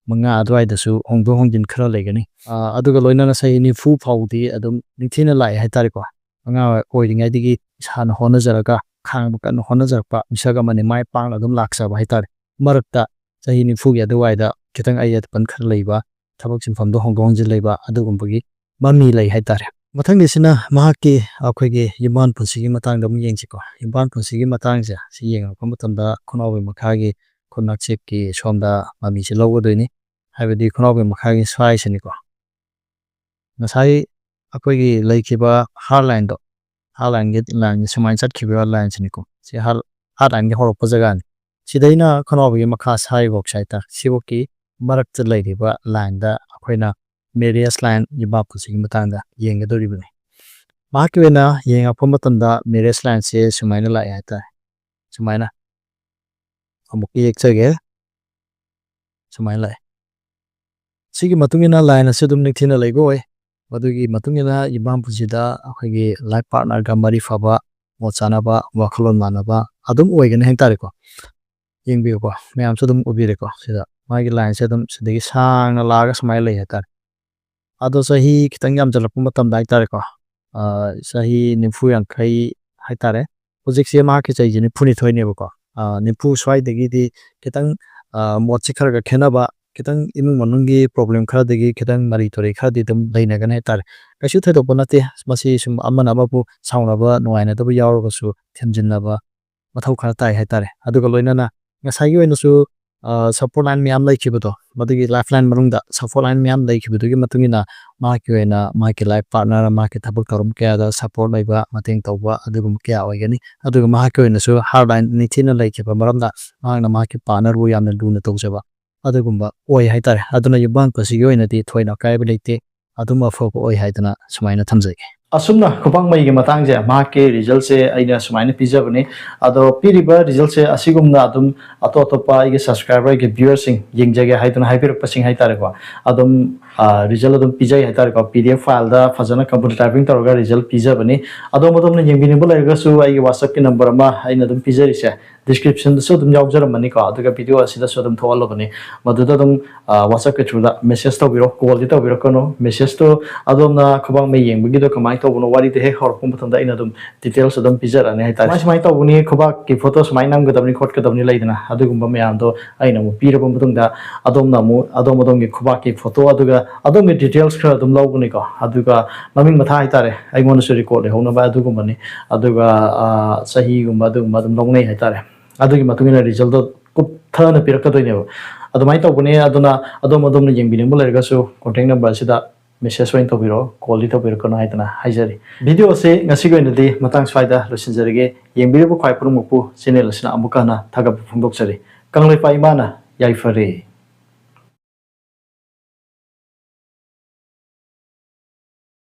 ꯃꯉꯥ ꯑꯗꯨꯋꯥꯏꯗꯁꯨ ꯍꯣꯡꯗꯣꯛ ꯍꯣꯡꯖꯤꯟ ꯈꯔ ꯂꯩꯒꯅꯤ꯫ ꯑ, ꯑꯗꯨꯒ ꯂꯣꯏꯅꯅ ꯆꯍꯤ ꯅꯤꯐꯨ ꯐꯥꯎꯗꯤ ꯑꯗꯨꯝ ꯅꯤꯡꯊꯤꯅ ꯂꯥꯛꯑꯦ ꯍꯥꯏꯇꯥꯔꯦꯀꯣ꯫ ꯑꯉꯥꯡ ꯑꯣꯏꯔꯤꯉꯩꯗꯒꯤ ꯏꯁꯥꯅ ꯍꯣꯠꯅꯖꯔꯒ, ꯈꯥꯡꯕ ꯀꯟꯅ ꯍꯣꯠꯅꯖꯔꯛꯄ ꯃꯤꯁꯛ ꯑꯃꯅꯤ, ꯃꯥꯏ ꯄꯥꯛꯅ ꯑꯗꯨꯝ ꯂꯥꯛꯆꯕ ꯍꯥꯏꯇꯥꯔꯦ꯫ ꯃꯔꯛꯇ ꯆꯍꯤ ꯅꯤꯐꯨꯒꯤ ꯑꯗꯨꯋꯥꯏꯗ ꯈꯤꯇꯪ ꯑꯌꯦꯠ ꯑꯄꯟ ꯈꯔ ꯂꯩꯕ, ꯊꯕꯛ ꯁꯤꯟꯐꯝꯗꯣ ꯍꯣꯡꯗꯣꯛ ꯍꯣꯡꯖꯤꯟ ꯂꯩꯕ, ꯑꯗꯨꯒꯨꯝꯕꯒꯤ ꯃꯃꯤ ꯂꯩ ꯍꯥꯏꯇꯥꯔꯦ꯫ ꯃꯊꯪꯒꯤꯁꯤꯅ ꯃꯍꯥꯛꯀꯤ, ꯑꯩꯈꯣꯏꯒꯤ ꯌꯨꯝꯕꯥꯟ ꯄꯨꯟꯁꯤꯒꯤ ꯃꯇꯥꯡꯗ ꯑꯃꯨꯛ ꯌꯦꯡꯁꯤꯀꯣ꯫ ꯌꯨꯝꯕꯥꯟ ꯄꯨꯟꯁꯤꯒꯤ ꯃꯇꯥꯡꯁꯦ ꯁꯤ ꯌꯦꯡꯉꯛꯄ ꯃꯇꯝꯗ ꯈꯨꯅꯥꯎꯒꯤ ꯃꯈꯥꯒꯤ ꯈꯨꯠ ꯅꯛꯆꯦꯛꯀꯤ ꯁꯣꯝꯗ ꯃꯃꯤꯁꯦ ꯂꯧꯒꯗꯣꯏꯅꯤ꯫ ꯍꯥꯏꯕꯗꯤ ꯈꯨꯅꯥꯎꯒꯤ ꯃꯈꯥꯒꯤ ꯁ꯭ꯋꯥꯏꯁꯤꯅꯤꯀꯣ꯫ ꯉꯁꯥꯏ ꯑꯩꯈꯣꯏꯒꯤ ꯂꯩꯈꯤꯕ ꯍꯥꯔꯠ ꯂꯥꯏꯟꯗꯣ, ꯍꯥꯔꯠ ꯂꯥꯏꯟꯒꯤ ꯂꯥꯏꯟꯁꯦ ꯁꯨꯃꯥꯏꯅ ꯆꯠꯈꯤꯕ ꯂꯥꯏꯟꯁꯤꯅꯤꯀꯣ꯫ ꯁꯤ ꯍꯥꯔꯠ, ꯍꯥꯔꯠ ꯂꯥꯏꯟꯒꯤ ꯍꯧꯔꯛꯄ ꯖꯒꯥꯅꯤ꯫ ꯁꯤꯗꯩꯅ ꯈꯅꯥꯎꯒꯤ ꯃꯈꯥ ꯁꯥꯏꯕꯣꯛꯁꯦ ꯍꯥꯏꯇꯥꯔꯦ꯫ ꯁꯤꯕꯣꯛꯀꯤ ꯃꯔꯛꯇ ꯂꯩꯔꯤꯕ ꯂꯥꯏꯟꯗ ꯑꯩꯈꯣꯏꯅ ꯃꯦꯔꯤꯌꯁ ꯂꯥꯏꯟ, ꯌꯨꯝꯕꯥꯟ ꯄꯨꯟꯁꯤꯒꯤ ꯃꯇꯥꯡꯗ ꯌꯦꯡꯒꯗꯧꯔꯤꯕꯅꯤ꯫ ꯃꯍꯥꯛꯀꯤ ꯑꯣꯏꯅ ꯌꯦꯡꯉꯛꯄ ꯃꯇꯝꯗ ꯃꯦꯔꯤꯌꯁ ꯂꯥꯏꯟꯁꯦ ꯁꯨꯃꯥꯏꯅ ꯂꯥꯛꯑꯦ ꯍꯥꯏꯇꯥꯔꯦ꯫ ꯁꯨꯃꯥꯏꯅ ꯑꯃꯨꯛꯀ ꯌꯦꯛꯆꯒꯦ꯫ ꯁꯨꯃꯥꯏꯅ ꯂꯥꯛꯑꯦ꯫ ꯁꯤꯒꯤ ꯃꯇꯨꯡ ꯏꯟꯅ line ꯑꯁꯤ ꯑꯗꯨꯝ ꯅꯤꯡꯊꯤꯅ ꯂꯩꯕ ꯑꯣꯏ꯫ ꯃꯗꯨꯒꯤ ꯃꯇꯨꯡ ꯏꯟꯅ ꯌꯨꯝꯕꯥꯝ ꯄꯨꯟꯁꯤꯗ ꯑꯩꯈꯣꯏꯒꯤ life partnerꯒ ꯃꯔꯤ ꯐꯕ, ꯃꯣꯠ ꯆꯥꯅꯕ, ꯋꯥꯈꯜꯂꯣꯟ ꯃꯥꯟꯅꯕ ꯑꯗꯨꯝ ꯑꯣꯏꯒꯅꯤ ꯍꯥꯏꯇꯥꯔꯦꯀꯣ꯫ ꯌꯦꯡꯕꯤꯌꯨꯀꯣ, ꯃꯌꯥꯝꯁꯨ ꯑꯗꯨꯝ ꯎꯕꯤꯔꯦꯀꯣ꯫ ꯁꯤꯗ ꯃꯥꯒꯤ lineꯁꯦ ꯑꯗꯨꯝ ꯁꯤꯗꯒꯤ ꯁꯥꯡꯅ ꯂꯥꯛꯑꯒ ꯁꯨꯃꯥꯏꯅ ꯂꯩ ꯍꯥꯏꯇꯥꯔꯦ꯫ ꯑꯗꯣ ꯆꯍꯤ ꯈꯤꯇꯪ ꯌꯥꯝꯖꯜꯂꯛꯄ ꯃꯇꯝꯗ ꯍꯥꯏꯇꯥꯔꯦꯀꯣ, ꯑ, ꯆꯍꯤ ꯅꯤꯐꯨ ꯌꯥꯡꯈꯩ ꯍꯥꯏꯇꯥꯔꯦ꯫ ꯍꯧꯖꯤꯛꯁꯦ ꯃꯍꯥꯛꯀꯤ ꯆꯍꯤꯁꯦ ꯅꯤꯐꯨꯅꯤꯊꯣꯏꯅꯦꯕꯀꯣ꯫ ꯑ, ꯅꯤꯐꯨ ꯁ꯭ꯋꯥꯏꯗꯒꯤꯗꯤ ꯈꯤꯇꯪ, ꯑ, ꯃꯣꯠꯁꯤ ꯈꯔ ꯈꯔ ꯈꯦꯠꯅꯕ, ꯈꯤꯇꯪ ꯏꯃꯨꯡ ꯃꯅꯨꯡꯒꯤ problem ꯈꯔꯗꯒꯤ ꯈꯤꯇꯪ ꯃꯔꯤ ꯇꯨꯔꯤ ꯈꯔꯗꯤ ꯑꯗꯨꯝ ꯂꯩꯅꯒꯅꯤ ꯍꯥꯏꯇꯥꯔꯦ꯫ ꯀꯩꯁꯨ ꯊꯣꯏꯗꯣꯛꯄ ꯅꯠꯇꯦ꯫ ꯃꯁꯤ ꯁꯨꯝ ꯑꯃꯅ ꯑꯃꯕꯨ ꯁꯥꯎꯅꯕ, ꯅꯨꯡꯉꯥꯏꯅꯗꯕ ꯌꯥꯎꯔꯒꯁꯨ ꯊꯦꯝꯖꯤꯟꯅꯕ ꯃꯊꯧ ꯈꯔ ꯇꯥꯏ ꯍꯥꯏꯇꯥꯔꯦ꯫ ꯑꯗꯨꯒ ꯂꯣꯏꯅꯅ ꯉꯁꯥꯏꯒꯤ ꯑꯣꯏꯅꯁꯨ, ꯑ, support line ꯃꯌꯥꯝ ꯂꯩꯈꯤꯕꯗꯣ, ꯃꯗꯨꯒꯤ lifeline ꯃꯅꯨꯡꯗ support line ꯃꯌꯥꯝ ꯂꯩꯈꯤꯕꯗꯨꯒꯤ ꯃꯇꯨꯡ ꯏꯟꯅ ꯃꯍꯥꯛꯀꯤ ꯑꯣꯏꯅ ꯃꯍꯥꯛꯀꯤ life partner, ꯃꯍꯥꯛꯀꯤ ꯊꯕꯛ ꯊꯧꯔꯝ ꯀꯌꯥꯗ support ꯂꯩꯕ, ꯃꯇꯦꯡ ꯇꯧꯕ ꯑꯗꯨꯒꯨꯝꯕ ꯀꯌꯥ ꯑꯣꯏꯒꯅꯤ꯫ ꯑꯗꯨꯒ ꯃꯍꯥꯛꯀꯤ ꯑꯣꯏꯅꯁꯨ hard line ꯅꯤꯡꯊꯤꯅ ꯂꯩꯈꯤꯕ ꯃꯔꯝꯅ ꯃꯍꯥꯛꯅ ꯃꯍꯥꯛꯀꯤ partnerꯕꯨ ꯌꯥꯝꯅ ꯂꯨꯅ ꯇꯧꯖꯕ ꯑꯗꯨꯒꯨꯝꯕ ꯑꯣꯏ ꯍꯥꯏꯇꯥꯔꯦ꯫ ꯑꯗꯨꯅ ꯌꯨꯝꯕꯥꯟ ꯄꯨꯟꯁꯤꯒꯤ ꯑꯣꯏꯅꯗꯤ ꯊꯣꯏꯅ ꯑꯀꯥꯏꯕ ꯂꯩꯇꯦ, ꯑꯗꯨꯝ ꯑꯐꯕ ꯑꯣꯏ ꯍꯥꯏꯗꯅ ꯁꯨꯃꯥꯏꯅ ꯊꯝꯖꯒꯦ꯫ ꯑꯁꯨꯝꯅ ꯈꯨꯕꯥꯛ ꯃꯩꯒꯤ ꯃꯇꯥꯡꯁꯦ, ꯃꯍꯥꯛꯀꯤ resultꯁꯦ ꯑꯩꯅ ꯁꯨꯃꯥꯏꯅ ꯄꯤꯖꯕꯅꯤ꯫ ꯑꯗꯣ ꯄꯤꯔꯤꯕ resultꯁꯦ ꯑꯁꯤꯒꯨꯝꯅ ꯑꯗꯨꯝ ꯑꯇꯣꯞ ꯑꯇꯣꯞꯄ ꯑꯩꯒꯤ subscriber, ꯑꯩꯒꯤ viewerꯁꯤꯡ, ꯌꯦꯡꯖꯒꯦ ꯍꯥꯏꯗꯨꯅ ꯍꯥꯏꯕꯤꯔꯛꯄꯁꯤꯡ ꯍꯥꯏꯇꯥꯔꯦꯀꯣ, ꯑꯗꯨꯝ, ꯑ, result ꯑꯗꯨꯝ ꯄꯤꯖꯩ ꯍꯥꯏꯇꯥꯔꯦꯀꯣ꯫ PDF fileꯗ ꯐꯖꯅ computer typing ꯇꯧꯔꯒ result ꯄꯤꯖꯕꯅꯤ꯫ ꯑꯗꯣꯝ ꯑꯗꯣꯝꯅ ꯌꯦꯡꯕꯤꯅꯤꯡꯕ ꯂꯩꯔꯒꯁꯨ ꯑꯩꯒꯤ WhatsAppꯀꯤ number ꯑꯃ ꯑꯩꯅ ꯑꯗꯨꯝ ꯄꯤꯖꯔꯤꯁꯦ descriptionꯗꯁꯨ ꯑꯗꯨꯝ ꯌꯥꯎꯖꯔꯝꯃꯅꯤꯀꯣ, ꯑꯗꯨꯒ video ꯑꯁꯤꯗꯁꯨ ꯑꯗꯨꯝ ꯊꯣꯛꯍꯜꯂꯕꯅꯤ꯫ ꯃꯗꯨꯗ ꯑꯗꯨꯝ, ꯑ, WhatsAppꯀꯤ throughꯗ message ꯇꯧꯕꯤꯔꯣ, callꯗꯤ ꯇꯧꯕꯤꯔꯛꯀꯅꯨ꯫ Messageꯇꯣ ꯑꯗꯣꯝꯅ ꯈꯨꯕꯥꯛ ꯃꯩ ꯌꯦꯡꯕꯒꯤꯗꯣ ꯀꯃꯥꯏꯅ ꯇꯧꯕꯅꯣ, ꯋꯥꯔꯤꯗꯣ ꯍꯦꯛ ꯍꯧꯔꯛꯄ ꯃꯇꯝꯗ ꯑꯩꯅ ꯑꯗꯨꯝ details ꯑꯗꯨꯝ ꯄꯤꯖꯔꯛꯑꯅꯤ ꯍꯥꯏꯇꯥꯔꯦ꯫ ꯁꯨꯃꯥꯏ ꯁꯨꯃꯥꯏꯅ ꯇꯧꯕꯅꯤ, ꯈꯨꯕꯥꯛꯀꯤ photo ꯁꯨꯃꯥꯏꯅ ꯅꯝꯒꯗꯕꯅꯤ ꯈꯣꯠꯀꯗꯕꯅꯤ ꯂꯩꯗꯅ, ꯑꯗꯨꯒꯨꯝꯕ ꯃꯌꯥꯝꯗꯣ ꯑꯩꯅ ꯑꯃꯨꯛ ꯄꯤꯔꯕ ꯃꯇꯨꯡꯗ ꯑꯗꯣꯝꯅ ꯑꯃꯨꯛ ꯑꯗꯣꯝ ꯑꯗꯣꯝꯒꯤ ꯈꯨꯕꯥꯛꯀꯤ photo ꯑꯗꯨꯒ ꯑꯗꯣꯝꯒꯤ details ꯈꯔ ꯑꯗꯨꯝ ꯂꯧꯒꯅꯤꯀꯣ꯫ ꯑꯗꯨꯒ ꯃꯃꯤꯡ ꯃꯊꯥ ꯍꯥꯏꯇꯥꯔꯦ, ꯑꯩꯉꯣꯟꯗꯁꯨ record ꯂꯩꯍꯧꯅꯕ ꯑꯗꯨꯒꯨꯝꯕꯅꯤ꯫ ꯑꯗꯨꯒ, ꯑ, ꯆꯍꯤꯒꯨꯝꯕ ꯑꯗꯨꯒꯨꯝꯕ ꯑꯗꯨꯝ ꯂꯧꯅꯩ ꯍꯥꯏꯇꯥꯔꯦ꯫ ꯑꯗꯨꯒꯤ ꯃꯇꯨꯡ ꯏꯟꯅ resultꯇꯣ ꯀꯨꯞꯊꯅ ꯄꯤꯔꯛꯀꯗꯣꯏꯅꯦꯕ꯫ ꯑꯗꯨꯃꯥꯏꯅ ꯇꯧꯕꯅꯦ꯫ ꯑꯗꯨꯅ ꯑꯗꯣꯝ ꯑꯗꯣꯝꯅ ꯌꯦꯡꯕꯤꯅꯤꯡꯕ ꯂꯩꯔꯒꯁꯨ contact number ꯑꯁꯤꯗ message ꯑꯣꯏꯅ ꯇꯧꯕꯤꯔꯛꯑꯣ, callꯗꯤ ꯇꯧꯕꯤꯔꯛꯀꯅꯨ ꯍꯥꯏꯗꯅ ꯍꯥꯏꯖꯔꯤ꯫ Video ꯑꯁꯤ ꯉꯁꯤꯒꯤ ꯑꯣꯏꯅꯗꯤ ꯃꯇꯥꯡ ꯁ꯭ꯋꯥꯏꯗ ꯂꯣꯏꯁꯤꯟꯖꯔꯒꯦ꯫ ꯌꯦꯡꯕꯤꯔꯤꯕ ꯈ꯭ꯋꯥꯏ ꯄꯨꯝꯅꯃꯛꯄꯨ channel ꯑꯁꯤꯅ ꯑꯃꯨꯛꯀ ꯍꯟꯅ ꯊꯥꯒꯠꯄ ꯐꯣꯡꯗꯣꯛꯆꯔꯤ꯫ ꯀꯪꯂꯩꯄꯥꯛ ꯏꯃꯥꯅ ꯌꯥꯏꯐꯔꯦ꯫